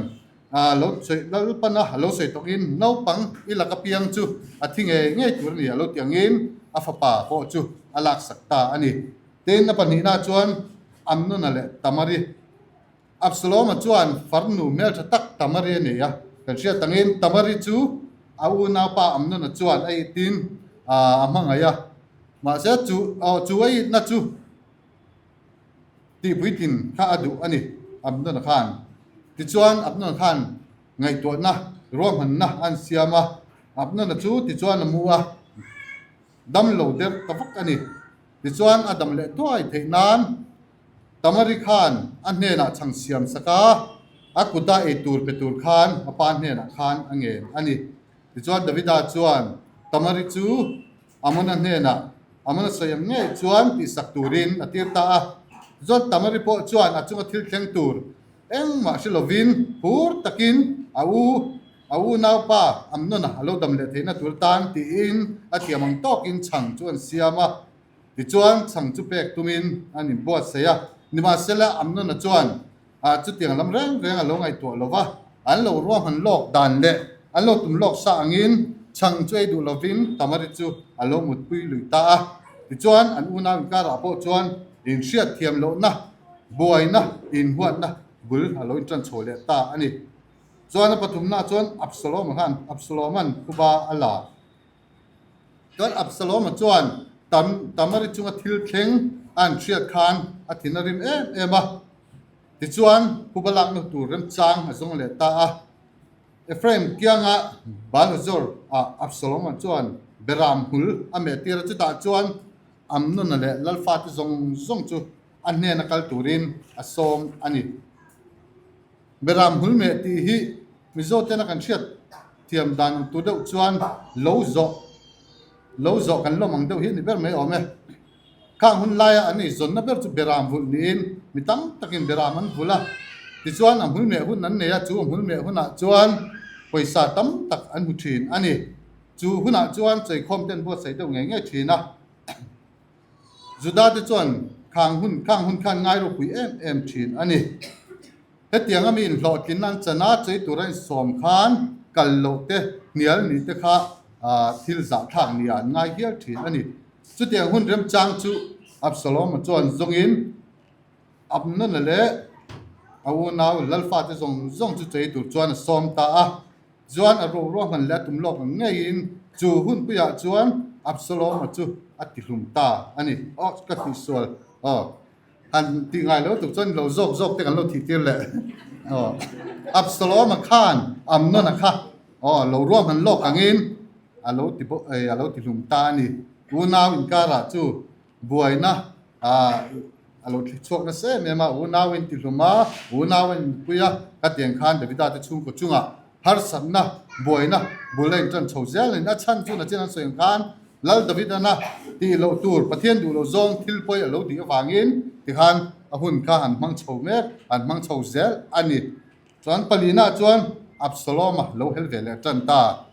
lo sawi Lalpana a lo sawi tawkin naupang i laka piang chu a thi ngei ngei tur a ni a lo ti angin a fapa pawh chu a laksak ta a ni. Tin, a pahnihna chuan Amnona leh Tamari Absalom-a chuan farnu hmeltha tak Tamari a nei a, kan hriat angin Tamari chu a unaupa Amnona chuan a itin a hmangaih a, mahse chu chu a itna chu tihpuitlin kha a duh a ni Amnona khan. Tichuan Amnona khan ngaihtuahna ruahmanna an siam a, Amnona chu tichuan a mu a, dam lo der ta vak a ni. Tichuan a dam leh thuai theih nan Tamari khan a hnenah chhang siam sak a, a kuta ei tur pe tur khan a pa hnenah khan a ngen a ni. Tichuan Davida chuan Tamari chu Amona hnenah Amona sawi ang ngei chuan tihsak turin a tir ta a. Tichuan Tamari pawh chuan a chunga thil thleng tur engmah hre lovin phur takin a u a unaupa Amnona a lo dam leh theihna tur tan tiin a thiam ang tawkin chhang chu an siam a. Tichuan, chhang chu pek tumin an inbuatsaih a. Nimahsela, Amnona chuan chutiang lam reng reng a lo ngaihtuah lo va, an lo ruahman lawk dan leh an lo tum lawk sa angin chhang chu ei duh lovin Tamari chu a lo mutpui lui ta a. Tichuan, an unau inkarah pawh chuan inhriat thiam lohna, buaina, inhuatna bul a lo intan chho leh ta a ni. Chuan a pathumnaah chuan Absalom-a khan Absalom-a'n khuba a la. Chuan Absalom-a chuan Tam Tamari chunga thil thleng a an hriat khan a thin a rim em em a. Tichuan, Phuba lakna tur remchang a zawng leh ta a. Ephraim kianga Baal-hazor-ah Absalom-a chuan Beram hmul a meh tir a, chutah chuan Amnona leh Lalfate zawng zawng chu a hnena kal turin a sawm a ni. Beram hmul meh tih hi Mizo tena kan hriat thiam dan ang tur deuh chuan lo zawh lo zawh kan lawm ang deuh hi a ni ber mai awm e. Khang hun laia an eizawnna ber chu beram vulh niin mi tam takin beram an vulh a. Tichuan a hmul meh hun an nei a, chu a hmul meh hunah chuan pawisa tam tak an hmu thin a ni. Chu hunah chuan cheikhawm te an buatsaih deuh ngei ngei thin a. Juda te chuan khang hun khang hun khan ngai ropui em em thin a ni. Hetiang a mi inhlawhtlin an chan a, chei tura insawm khan kal loh te, hnial nih te kha thil zahthlak nia an ngai hial thin a ni. Chutiang hun remchang chu Absalom-a chuan zawngin Amnona leh a unau Lalfate zawng zawng chu chei tur chuan a sawm ta a. Chuan a ruahman leh a tum lawk ang ngeiin chu hunpuiah chuan Absalom-a chu a tihlum ta a ni. Aw, ka tihsual. Aw, han tih ngai lo tuk chuan lo zawk zawk te kan lo thih tir leh. Aw, Absalom-a khan Amnon-a kha aw lo ruahman lawk angin a lo ti bawk, a lo tihlum ta a ni. Unau inkarah chu Buaina a lo thli chhuak nasa em em a, unau in tihlum a, unau in inpui a, ka tiang khan Davida te chhungkaw chungah harsatna, buaina bul a intan chho zel a ni. A chhan chu nachin an sawi ang khan Lal Davidana tih loh tur, Pathian duh loh zawng thil pawi a lo tih avangin tikhan a hun kha an hmang chho mek, an hmang chho zel a ni. Chuan palina chuan Absalom-a lo hel ve leh tan ta.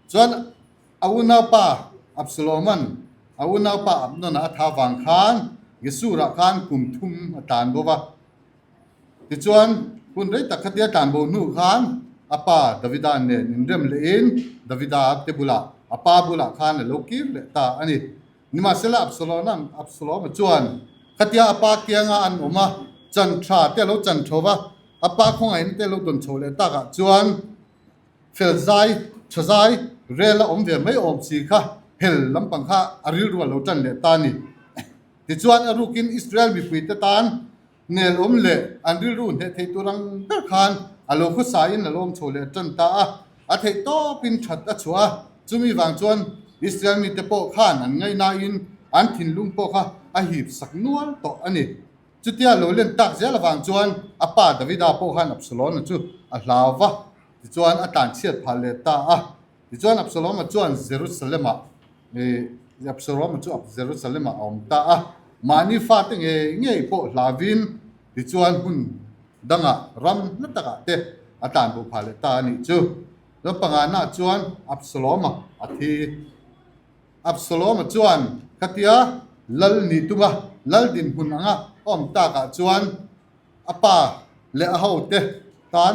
Chuan A unaupa Absaloma'n a unaupa Amnona a tha vang khan Gesurah khan kum thum a tlan bo va. Tichuan, hun rei tak khatia tlan bo hnu khan a pa Davida nen inrem lehin Davida te bulah, a pa bulah khan a lo kir leh ta a ni. Nimahsela Absaloma'n Absaloma chuan khatia a pa kianga an awm a, chan tha te a lo chan tho va, a pa khawngaihna te a lo dawn chho leh takah chuan, Fel zai, tha zai, rel a awm ve mai awm si kha hel lampang kha a rilru a lo tan leh ta a ni. Tichuan a rukin Israel mipuite tan nel awm leh an rilru hneh theih tur ang ber khan a lo khawsain a lo awm chho leh tan ta a, a theih tawpin that a chhuah a, chumi vang chuan Israel mite pawh khan an ngaihnain an thinlung pawh kha a hip sak nual tawh a ni. Chutia lo len tak zel avang chuan a pa Davida pawh khan Absalom-a chu a hlau va, tichuan a tlanchhiat phah leh ta a. Tichuan Absalom-a chuan Jerusalem-ah Absalom-a chu Jerusalem-ah a awm ta a, mahni fate ngei ngei pawh hlauvin tichuan hmun dangah ram hla takah te a tlanbo phah leh ta a nih chu. Ram pangana chuan Absalom-a a thi. Absalom-a chuan khatia lal ni tunga lal dinhmun anga a awm takah chuan a pa leh a hote tan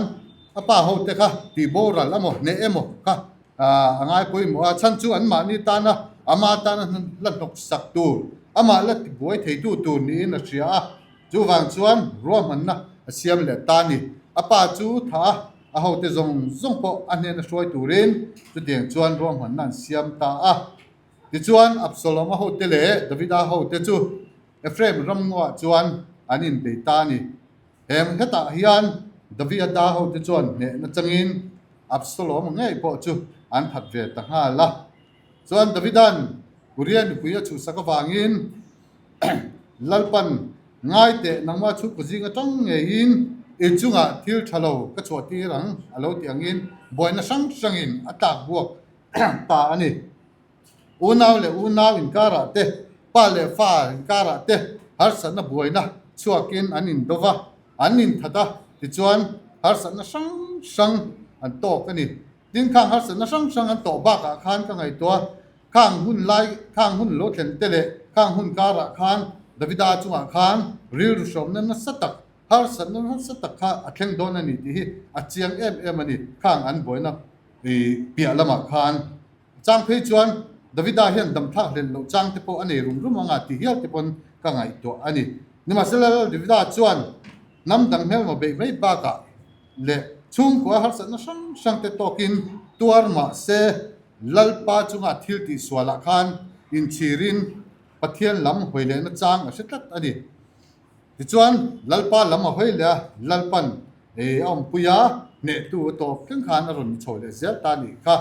a pa hote kha tih boral emaw hneh emaw kha a ngai pawimawh a, chhan chu anmahni tana ama tana la hnawk sak tur, amah la tibuai theitu tur niin a hria a, chuvang chuan ruahmanna a siam leh ta a ni. A pa chu tha a. A hote zawng zawng pawh a hnena hruai turin chutiang chuan ruahmanna an siam ta a. Tichuan, Absalom-a hote leh Davida hote chu Ephraim ramngaw-ah chuan an inbei ta a ni. Heng hetah hian Davida hote chuan hnehna changin Absalom-a ngei pawh chu an that ve ta nghal a. Chuan Davida'n Uria nupui a chhuhsak avangin Lalpan, Ngai teh, nangmah chhungkaw zing atang ngeiin i chungah thil tha lo ka chhuah tir ang, a lo ti angin buaina hrang hrangin a tlak buak ta a ni. Unau leh unau inkarah te, pa leh fa inkarah te harsatna buaina chhuakin an indo va, an inthat a, tichuan harsatna hrang hrang an tawk a ni. Tin, khang harsatna hrang hrang an tawh bakah khan ka ngaihtuah a, Khang hun lai, khang hun lo thlen te leh khang hun karah khan Davida chungah khan rilru hrawmna nasa tak, harsatna nasa tak kha a thleng dawn a ni tih hi a chiang em em a ni. Khang an buaina piah lamah khan chang phei chuan Davida hian damthlak hlen loh chang te pawh a nei rum rum anga ti hial te pawn ka ngaihtuah a ni. Nimahsela Lal Davida chuan hnam dang hmelma beih mai bakah leh chhungkua harsatna hrang hrang te tawkin tuar mahse Lalpa chunga thil tih sualah khan inchhirin Pathian lam hawi lehna chang a hre tlat a ni. Tichuan, Lalpa lam a hawi leh a, Lalpan a awmpui a, hnehtu a tawp thleng khan a rawn ni chho leh zel ta a nih kha.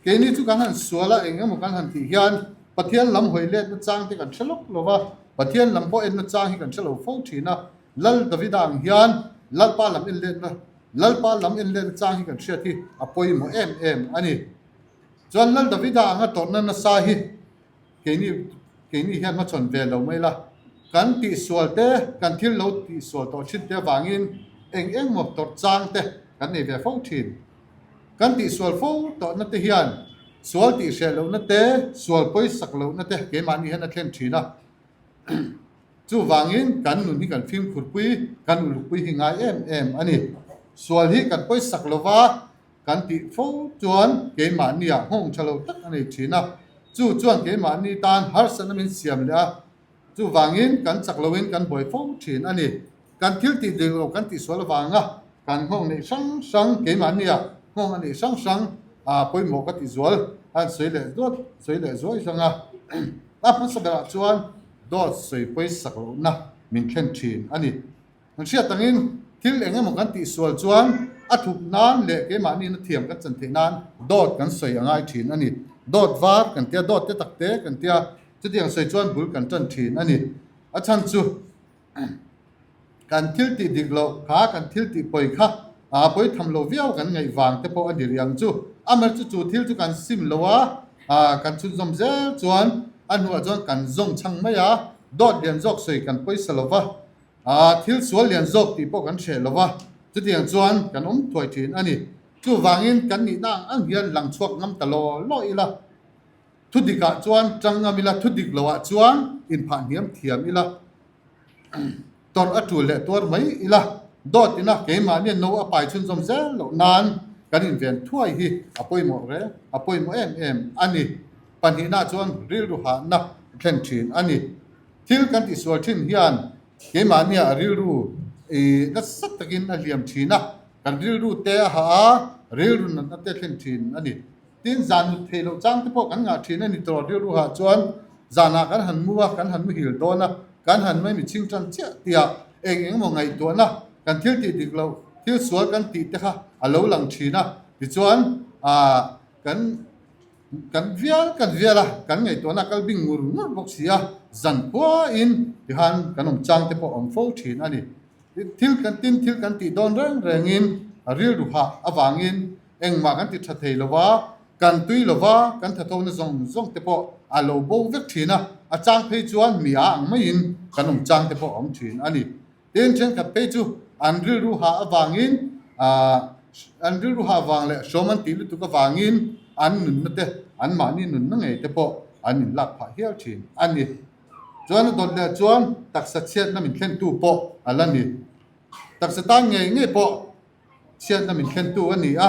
Keini chu kan han sual a, eng emaw kan han tih hian Pathian lam hawi letna chang te kan hre lawk lo va, Pathian lam pawh enna chang hi kan hre lo fo thin a. Lal Davida ang hian Lalpa lam en letna, Lalpa lam en letna chang hi kan hriat hi a pawimawh em em a ni. Chuan Lal Davida anga tawrhna nasa hi keini keini hian hmachhawn ve lo mai la. Kan tihsual te, kan thil lo tihsual tawh thin te avangin Eng eng maw tawrh chang te kan nei ve fo thin. Kan tihsual fo tawhna te hian sual tihhreh lohna te, sual pawisak lohna te keimahni hian a thlen thin a. Chuvangin kan nun hi kan fimkhurpui, kan ulukpui hi ngai em em a ni. Sual hi kan pawisak lova kan tih fo chuan keimahniah nghawng tha lo tak a nei thin a. Chu chuan keimahni tan harsatna min siam leh a. Chuvangin kan chak loin kan buai fo thin a ni. Kan thil tih dik lo kan tihsual avanga kan nghawng neih hrang hrang, keimahniah nghawng a neih hrang hrang a pawimawh ka tih zual a han sawi leh duat, sawi leh zuai hlang a. A hmasa berah chuan dawt sawi pawisak lohna min thlen thin a ni. Kan hriat angin thil eng emaw kan tihsual chuan a thup nan leh keimahni na thiam kan chan theih nan dawt kan sawi a ngai thin a ni. Dawt var kan tia, dawt te tak te kan tia, chutiang sawi chuan bul kan tan thin a ni. A chhan chu kan thil tih dik loh kha, kan thil tih pawi kha aa pawi tham lo viau kan ngaih vang te pawh a ni rih ang chu. Amaherawhchu chu thil chu kan sim lo a, aa kan chhunzawm zel chuan a hnuah chuan kan zawng chhang mai a, dawt lian zawk sawi kan pawisa lo va. Aa, thil sual lian zawk tih pawh kan hreh lo va, chutiang chuan kan awm thuai thin a ni. Chuvangin kan nihna ang ang hian lang chhuak ngam ta law law ila, thu dikah chuan tang ngam ila, thu dik loah chuan inphah hniam thiam ila, tawrh a tul leh tuar mai ila, dawt ina keimahnia no a pai chhunzawm zel loh nan kan inven thuai hi a pawimawh reng, a pawimawh em em a ni. Pahnihna chuan rilru hahna thlen thin a ni. Thil kan tihsual thin hian keimahnia a rilru ih nasa takin a hliam thin a, kan rilru te a hah a, rilru natna te thlen thin a ni. Tin, zan mut theih loh chang te pawh kan ngah thin a ni tawh rilru hah chuan zanah kan han mu a, kan han muhil dawn a, kan han mai michhing tan chiah tihah eng eng emaw ngaihtuahna kan thil tih dik loh, thil sual kan tih te kha a lo lang thin a, tichuan ah kan Kan vial kan vial a, kan ngaihtuahna a kal bing ngur ngur bawk si a, zan khuain tihan kan awm chang te pawh a awm fo thin a ni. Thil kan tin thil kan tih dawn reng rengin a rilru hah avangin engmah kan ti tha thei lo va, kan tui lo va, kan thathona zawng zawng te pawh a lo bo vek thin a, a chang phei chuan mi a ang maiin kan awm chang te pawh a awm thin a ni. Tin, thenkhat phei chu an rilru hah avangin, an rilru hah avang leh hrawm an tih lutuk avangin an nunna te, anmahni nunna ngei te pawh an inlak phah hial thin a ni. Chuan a dawt leh chuan taksa chhiatna min thlentu pawh a la ni. Taksa tan ngei ngei pawh chhiatna min thlentu a ni a,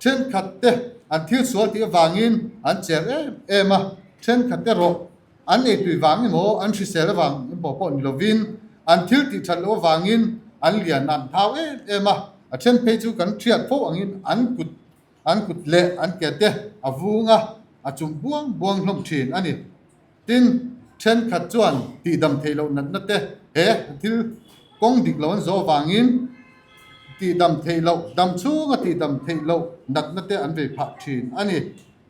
thenkhat te an thil sual tih avangin an cher em em a, thenkhat erawh an eitui vang emaw an hrisel avang emaw pawh ni lovin an thil tih that loh avangin an lian an thau em em a, a then phei chu kan thiat fo angin an kut an kut leh an ke te a vung a, a chum buang buang hlawm thin a ni. Tin, thenkhat chuan tihdam theih loh natna te he thil kawng dik lo an zawh avangin tihdam theih loh, dam chhunga tihdam theih loh natna te an vei phah thin a ni.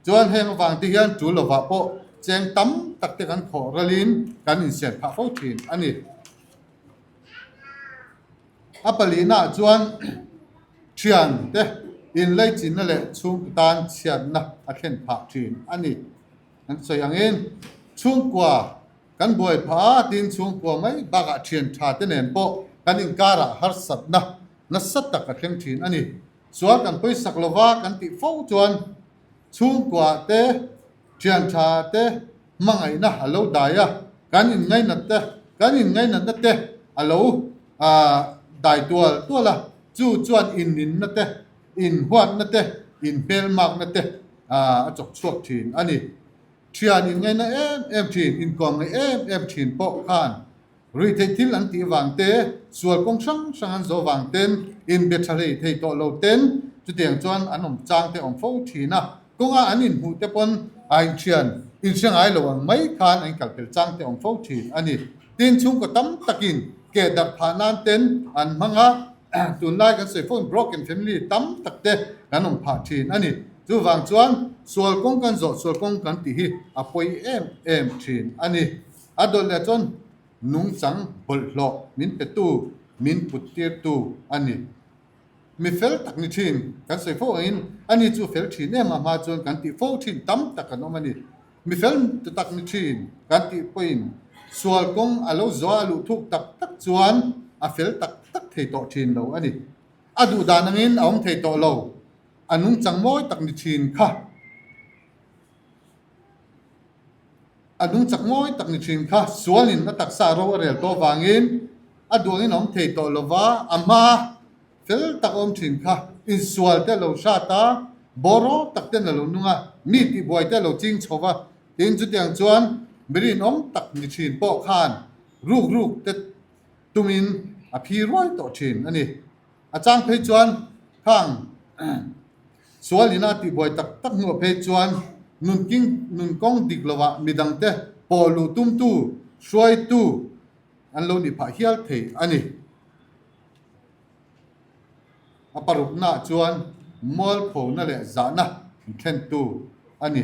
Chuan heng avang te hian tul lovah pawh cheng tam tak te kan khawh ralin kan insiam phah fo thin a ni. A palihnaah chuan thian te inlaichinna leh chhungkaw tan chhiatna a thlen phah thin a ni. Kan sawi angin chhungkua kan buai phah a, tin chhungkua mai bakah thian tha te nen pawh kan inkarah harsatna nasa tak a thleng thin a ni. Sual kan pawisak lova kan tih fo chuan chhungkua te, thian tha te hmangaihna a lo dai a, kan inngainat te, kan inngainatna te a lo dai tual tual a, chu chuan inninna te, inhuatna te, inhmelmakna te a chawk chhuak thin a ni. Thian inngaina em em thin, inkawm ngaih em em thin pawh khan ruihtheih thil an tih vang te, sual kawng hrang hrang an zawh vang ten, inbe tha hlei thei tawh lo ten chutiang chuan an awm chang te awm fo thin a. Kawnga an inhmuh te pawn a inthian inhre ngai lo ang mai khan an inkalpel chang te awm fo thin a ni. Tin, chhungkaw tam takin ke darh phah nan ten an hmang a, tunlai kan sawi fo in broken family tam tak te kan awm phah thin a ni. Chuvang chuan sual kawng kan zawh sual kawng kan tih hi a pawi em em thin a ni. A dawt leh chuan nungchang bawlhhlawh min petu, min put tirtu a ni. Mi fel tak ni thin kan sawi fo angin ani chu fel thin em a hma chuan kan tih fo thin tam tak kan awm a ni. Mi fel tu tak ni thin kan tih pawhin sual kawng a lo zuah a luh thuk tak tak chuan a fel tak tak thei tawh thin lo a ni. A duh dan angin a awm thei tawh lo. A nungchang mawi tak ni thin kha. A nungchak mawi tak ni thin kha sualin a taksa ro a rel tawh vangin a duh angin a awm thei tawh lo va, a hma fel tak a awm thin kha insual te a lo hrat a, bawraw tak ten a lo nung a, mi tihbuai te a lo ching chho va, tin chutiang chuan mi rinawm tak ni thin pawh khan ruk ruk te tumin a phi ruai tawh thin a ni. A chang phei chuan khang sual ina tihbuai tak tak hnuah phei chuan nunking nunkawng dik lovah midangte pawh luh tumtu hruaitu an lo nih phah hial thei a ni. A paruknaah chuan mualphona leh zahna inthlentu a ni.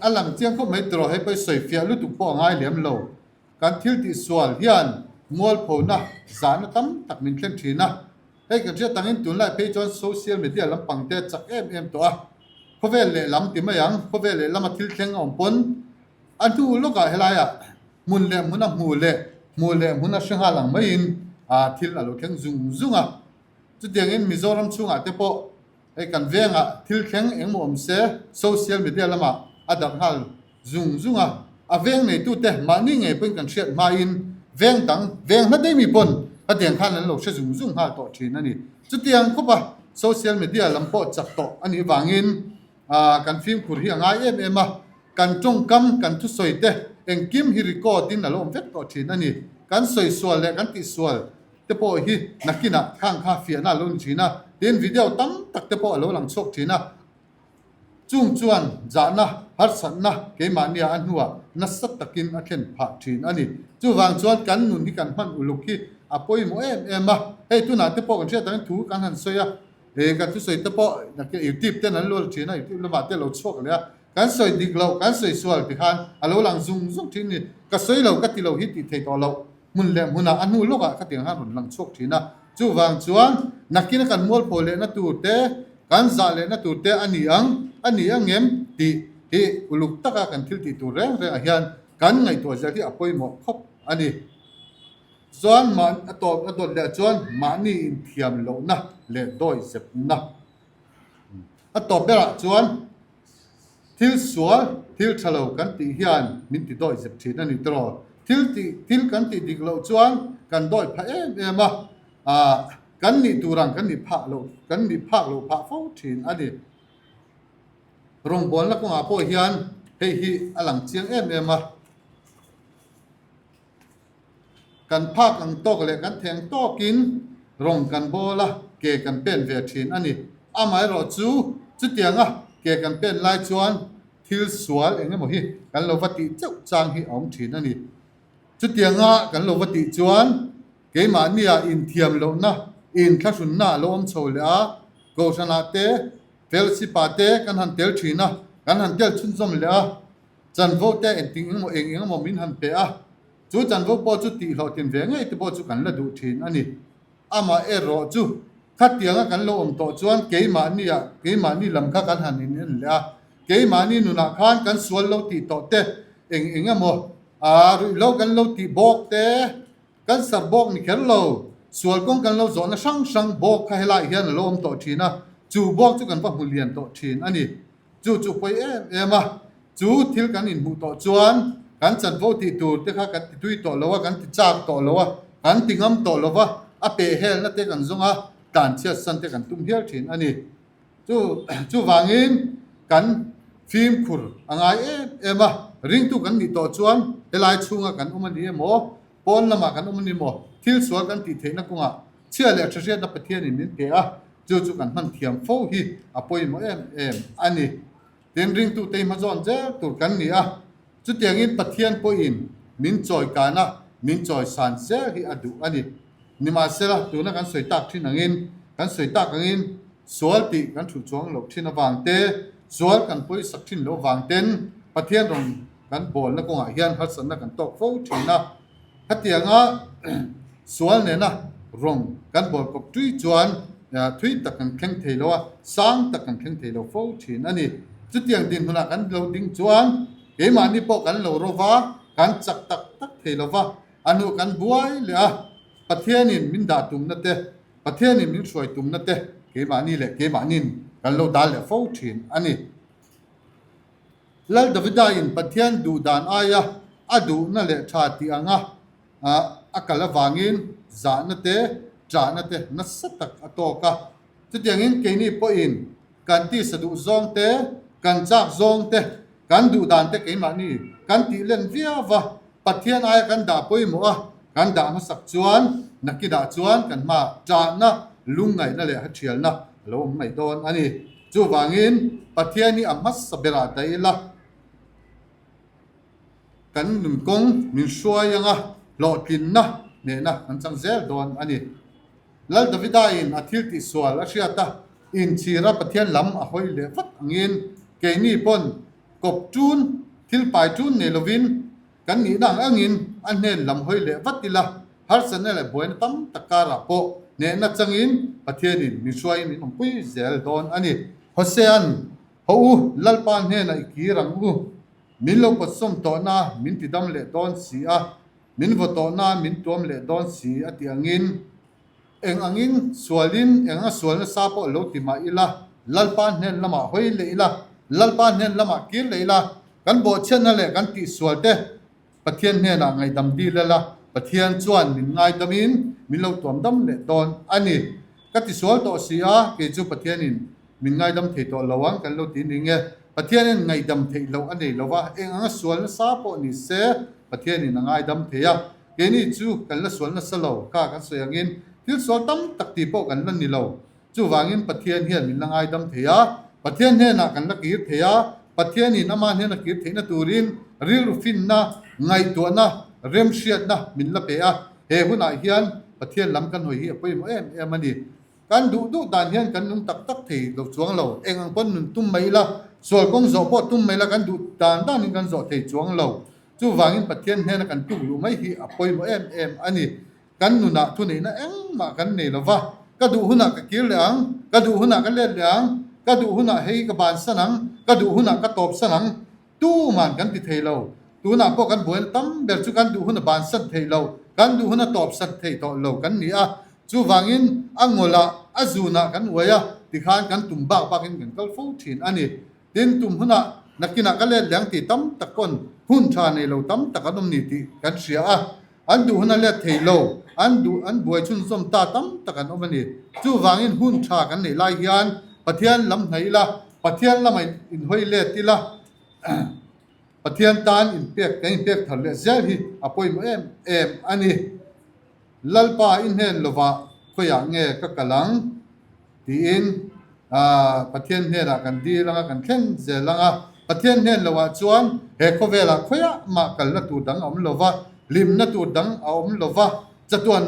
A lang chiang khawp mai tiraw hei pawh i sawifiah lutuk pawh a ngai lem lo. Kan thil tihsual hian mualphona zahna tam tak min thlen thin a. Hei kan hriat angin tunlai phei chuan social media lampang te a chak em em tawh a. Khawvel lehlam ti mai ang, khawvel lehlama thil thleng a awm pawn a hnu lawkah helaiah hmun leh hmuna hmu leh hmu leh hmuna hre nghal ang maiin thil a lo thleng zung zung a. Chutiangin Mizoram chhungah te pawh Hei kan vengah thil thleng engmaw awm se social media lamah a darh nghal zung zung a, a veng neitute mahni ngei pawhin kan hriat hmain veng dang, veng hla daih mi pawn hetiang khan an lo hre zung zung nghal tawh thin a ni. Chutiang khawpa social media lam pawh chak tawh a nih vangin kan fimkhur hi a ngai em em a, kan tawngkam, kan thusawi te engkim hi record in a lo awm vek tawh thin a ni. Kan sawi sual leh kan tihsual te pawh hi nakinah khang kha fiahna a lo ni thin a, tin video tam tak te pawh a lo lang chhuak thin a, chung chuan zahna, harsatna keimahnia a hnuah nasa takin a thlen phah thin a ni. Chuvang chuan kan nun hi kan hman uluk hi a pawimawh em em a, hei tunah te pawh kan hriat angin thu kan han sawi a, he kan thusawi te pawh nakin youtube ten an lo la thin a, youtube lamah te a lo chhuak leh a, kan sawi dik loh, kan sawi sual ti khan a lo lang zung zung thin a ni. Ka sawi lo ka ti lo hi tih thei tawh loh. Hmun leh hmunah a hnu lawkah ka tiang khan rawn lang chhuak thin a, chuvang chuan nakina kan mualphaw lehna tur te, kan zah lehna tur te a ni ang, a ni ang em tih hi uluk taka kan thil tih tur reng rengah hian kan ngaihtuah zel hi a pawimawh khawp a ni. Chuan mah a tawp a dawt leh chuan mahni inthiam lohna leh dawi zepna a tawp berah chuan Thil sual, thil tha lo kan tih hian min ti dawi zep thin a ni tawh. Thil tih, thil kan tih dik loh chuan kan dawi phah em em a, ah kan nih tur ang kan nih phah loh, kan nih phak loh phah fo thin a ni. Rawngbawlna kawngah pawh hian hei hi a lang chiang em em a. Kan phak ang tawk leh kan theng tawkin rawng kan bawl a, ke kan pen ve thin a ni. Amaherawh chu chutianga ke kan pen lai chuan thil sual eng emaw hi kan lo va tih cheuh chang hi a awm thin a ni. Chutianga kan lo va tih chuan keimahnia inthiam lohna, inthlahrunna a lo awm chho leh a, Kohhranah te, fellowship-ah te kan han tel thin a, kan han tel chhunzawm leh a. Chanvo te engtin engemaw eng engemaw min han pe a, chu chanvo pawh chu tihhlawhtlin ve ngei te pawh chu kan la duh thin a ni. Amah erawh chu khatianga kan lo awm tawh chuan keimahnia keimahni lam kha kan han in en leh a, keimahni nunah khan kan sual lo tih tawh te eng engemaw aa ruihhlo kan lo tih bawk te, kan sar bawk ni kher lo, sual kawng kan lo zawhna hrang hrang bawk kha helaiah hian a lo awm tawh thin a, chu bawk chu kan va hmu lian tawh thin a ni. Chu chu pawi em em a, chu thil kan inhmuh tawh chuan kan chanvo tih tur te kha kan ti tui tawh lo a, kan ti chak tawh lo a, kan ti ngam tawh lo va, a peh helna te kan zawng a, tlanchhiat san te kan tum hial thin a ni. Chu chuvangin kan fimkhur a ngai em em a, ringtu kan nih tawh chuan helai chhunga kan awm a ni emaw, pawn lamah kan awm a ni maw, thil sual kan tih theihna kawngah chhia leh tha hriatna Pathianin min pe a, Chu chu kan hman thiam fo hi a pawimawh em em a ni. Tin, ringtute hi hmazawn zel tur kan ni a, chutiangin Pathian pawhin min chawikan a, min chawisan zel hi a duh a ni. Nimahsela, tuna kan sawi tak thin angin, kan sawi tak angin sual tih kan thu chuang loh thin avang te, sual kan pawisak thin loh avang ten Pathian rawn kan bawlna kawngah hian harsatna kan tawk fo thin a. Hetianga sual nena rawng kan bawl kawp tui chuan thui tak kan thleng thei lo a, sang tak kan thleng thei lo fo thin a ni. Chutiang dinhmunah kan lo ding chuan keimahni pawh kan lo ro va, kan chak tak tak thei lo va, a hnu kan buai leh a, Pathianin min dah tumna te. Pathianin min hruai tumna te keimahni leh keimahnin kan lo dal leh fo thin a ni. Lal Davida-in Pathian duh dan aia a duhna leh tha tih anga a kal avangin zahna te, ṭahna te nasa tak a tawk a. Chutiangin keini pawhin kan tisa duh zawng te, kan chak zawng te, kan duh dan te keimahni kan tih len viau va, Pathian aia kan dah pawimawh a, kan dah hmasak chuan nakinah chuan kan hmaah ṭahna, lungngaihna leh haṭhialna a lo awm mai dawn a ni. Chuvangin Pathian hi a hmasa berah dah ila, kan nunkawng min hruai anga hlawhtlinna hnehna kan chang zel dawn a ni. Lal Davida-in a thil tihsual a hriat a, inchhira Pathian lam a hawi leh vat angin keini pawn kawp ṭun, thil pai ṭun nei lovin kan nihna ang angin a hnen lam hawi leh vat ila, harsatna leh buaina tam tak karah pawh hnehna changin Pathianin min hruaiin min awmpui zel dawn a ni. Hosea'n, Haw u, Lalpa hnenah i kir ang u. Min lo pawtsawm tawhna min tidam leh dawn si a, min vaw tawhna min tuam leh dawn si a tih angin, eng angin sualin eng anga sual nasa pawh lo ti mah ila, Lalpa hnen lamah hawi leh ila, Lalpa hnen lamah kir leh ila, kan bawhchhiatna leh kan tihsual te Pathian hnenah ngaihdam dil ila, Pathian chuan min ngaidamin min lo tuam dam leh dawn a ni. Ka tisual tawh si a, kei chu Pathianin min ngaidam thei tawh lo ang kan lo ti ning e. Pathianin ngaihdam theih loh a nei lo va, eng anga sual nasa pawh ni se Pathianin a ngaidam thei a. Keini chu kan la sual nasa lo, kha kan sawi angin thil sual tam tak tih pawh kan la ni lo. Chuvangin Pathian hian min la ngaidam thei a, Pathian hnenah kan la kir thei a, Pathianin ama hnena kir theihna turin rilru finna, ngaihtuahna, remhriatna min la pe a. He hunah hian Pathian lam kan hawi hi a pawimawh em em a ni. Kan duh duh dan hian kan nung tak tak thei lo chuang lo. Eng ang pawn nun tum mai ila, sual kawng zawh pawh tum mai ila kan duh dan danin kan zawh thei chuang lo. Chuvangin Pathian hnena kan tuk luh mai hi a pawimawh em em a ni. Kan nunah thuneihna engmah kan nei lo va, ka duh hunah ka kir leh ang, ka duh hunah ka let leh ang, ka duh hunah hei ka bansan ang, ka duh hunah ka tawpsan ang, Tuman kan ti thei lo. Tunah pawh kan buaina tam ber chu kan duh hun a bansan thei lo, kan duh hun a tawpsan thei tawh lo kan ni a. Chuvangin a ngawlah, a zunah kan uai a, tikhan kan tum bak bakin kan kal fo thin a ni. Tin, tum hunah nakinah ka let leh ang tih tam tak pawn hun tha nei lo tam tak an awm ni tih kan hria a. An duh hun a let thei lo, an duh an buai chhunzawm ta tam tak an awm a ni. Chuvangin hun tha kan neih lai hian Pathian lam hnaih ila, Pathian lamah inhawi let ila, Pathian tan inpek kan inpek thar leh zel hi a pawimawh em em a ni. Lalpa i hnen lovah khawiah nge ka kal ang? Tiin Pathian hnenah kan dil anga kan thleng zel ang a, Pathian hnen loah chuan he khawvelah khawiah mah kalna tur dang a awm lo va, hlimna tur dang a awm lo va, chatuan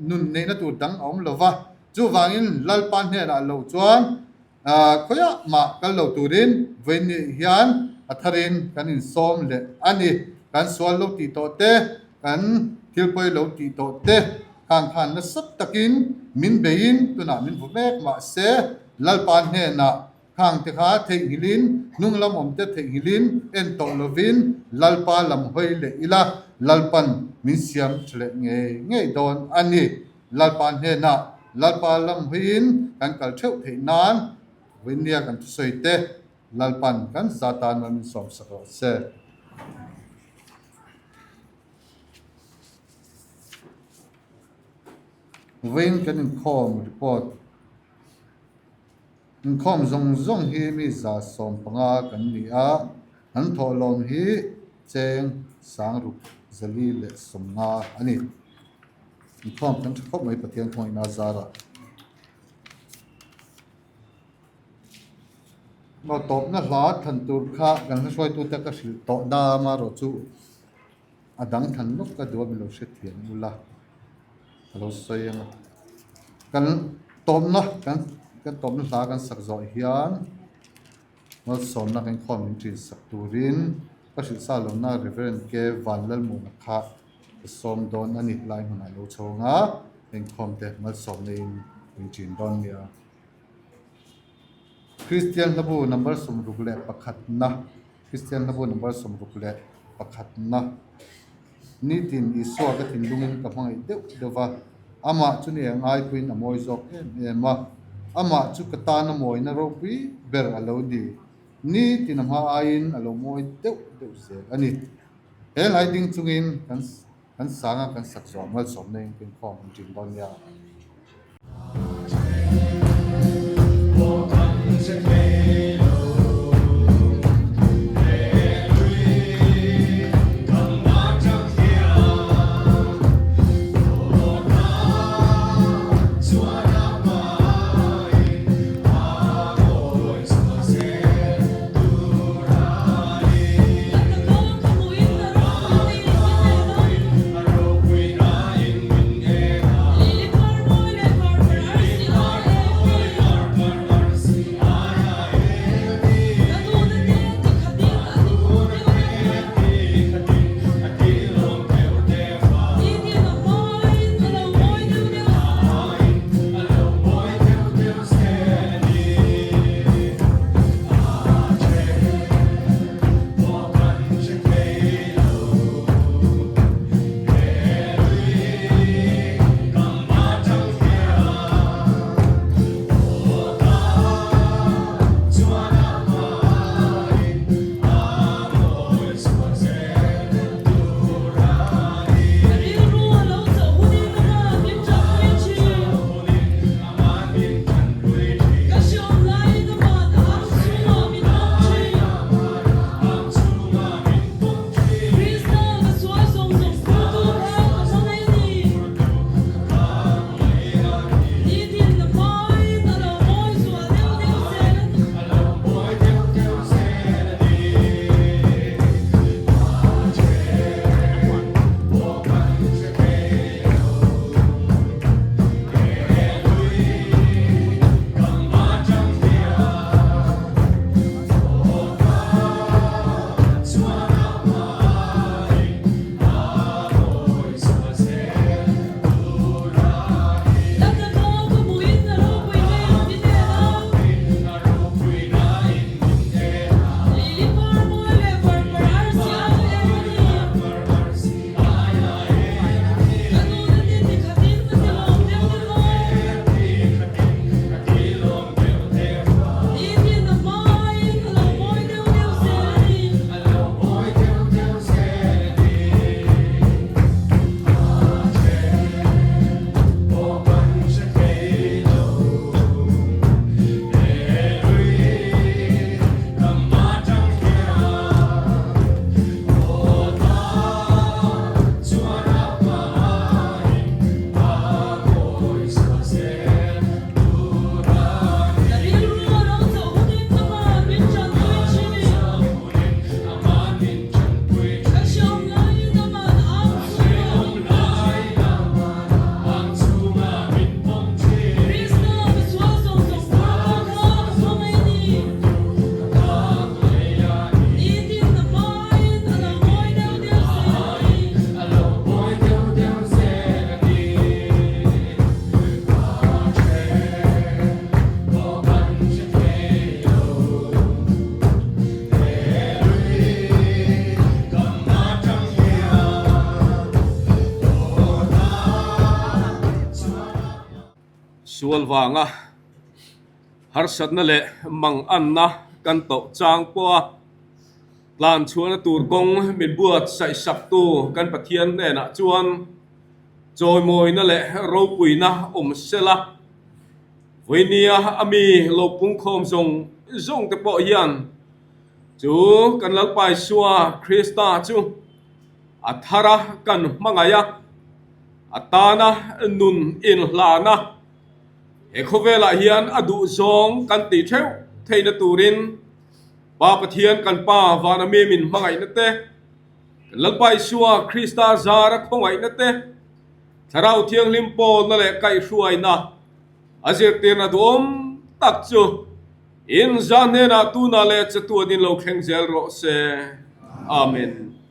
nun neihna tur dang a awm lo va. Chuvangin Lalpa hnenah lo chuan khawiah mah kal lo turin vawiin hian a tharin kan insawm leh a ni. Kan sual lo tih tawh te, kan thil pawi lo tih tawh te, Khang khan nasa takin min beiin tunah min vu mek mah se, Lalpa hnenah khang te kha theihnghilhin, hnung lam awm te theihnghilhin en tawh lovin Lalpa lam hawi leh ila, Lalpan min siam tha leh ngei ngei dawn a ni. Lalpa hnenah Lalpa lam hawiin kan kal theuh theih nan Vawinia kan thusawi te Lalpan kan za tan min sawmsak rawh se. Vawiin kan inkhawm report inkhawm zawng zawng hi mi 150 kan ni a, an thawhlawm hi cheng sangruk 450 a ni. Inkhawm kan tha khawp mai Pathian khawngaihna zarah. Maw tawpna hla thlan tur kha kan hla hruaitute ka hrilh tawh dam a rawh chu. A dang thlan lawk ka duh a min lo hrethiam ula ka lo sawi ang a. Kan tawpna kan kan tawpna hla kan sak zawh hian malsawmna kan khawm min ṭin sak turin ka hrilh sa lohna Reverend K Vanlalmuhna kha ka sawm dawn a ni lai hmunah lo chho ang a, inkhawm te malsawmna in min ṭin dawn nia. Kristian hlabu number 61na Kristian hlabu number 61na Nitin Isua ka thinlungin ka hmangaih deuh deuh va. Amah chu ni eng ai pawhin a mawi zawk em em a, amah chu ka tana mawina ropui ber a lo ni. Ni tin a hma aiin a lo mawi deuh deuh zel a ni. He hlai ding chungin kan kan sanga kan sak zawh malsawmna in kan khawm an ṭin dawn nia. Sual vanga harsatna leh manganna kan tawh chang pawha tlan chhuahna tur kawng min buatsaih saktu kan Pathian hnenah chuan chawimawina leh ropuina awm sela. Vawinia a mi lo pungkhawm zawng zawng te pawh hian chu kan Lalpa Isua Krista chu a thar a kan hmangaih a, a tana nun inhlana he khawvelah hian a duh zawng kan tih theuh theihna turin Pa Pathian kan Pa vana mi min hmangaihna te, kan Lalpa Isua Krista zara khawngaihna te, Thlarau Thianghlim pawlna leh kaihhruaina a zirtirna duhawm tak chu in za hnenah tunah leh chatuan in lo thleng zel rawh se. Amen.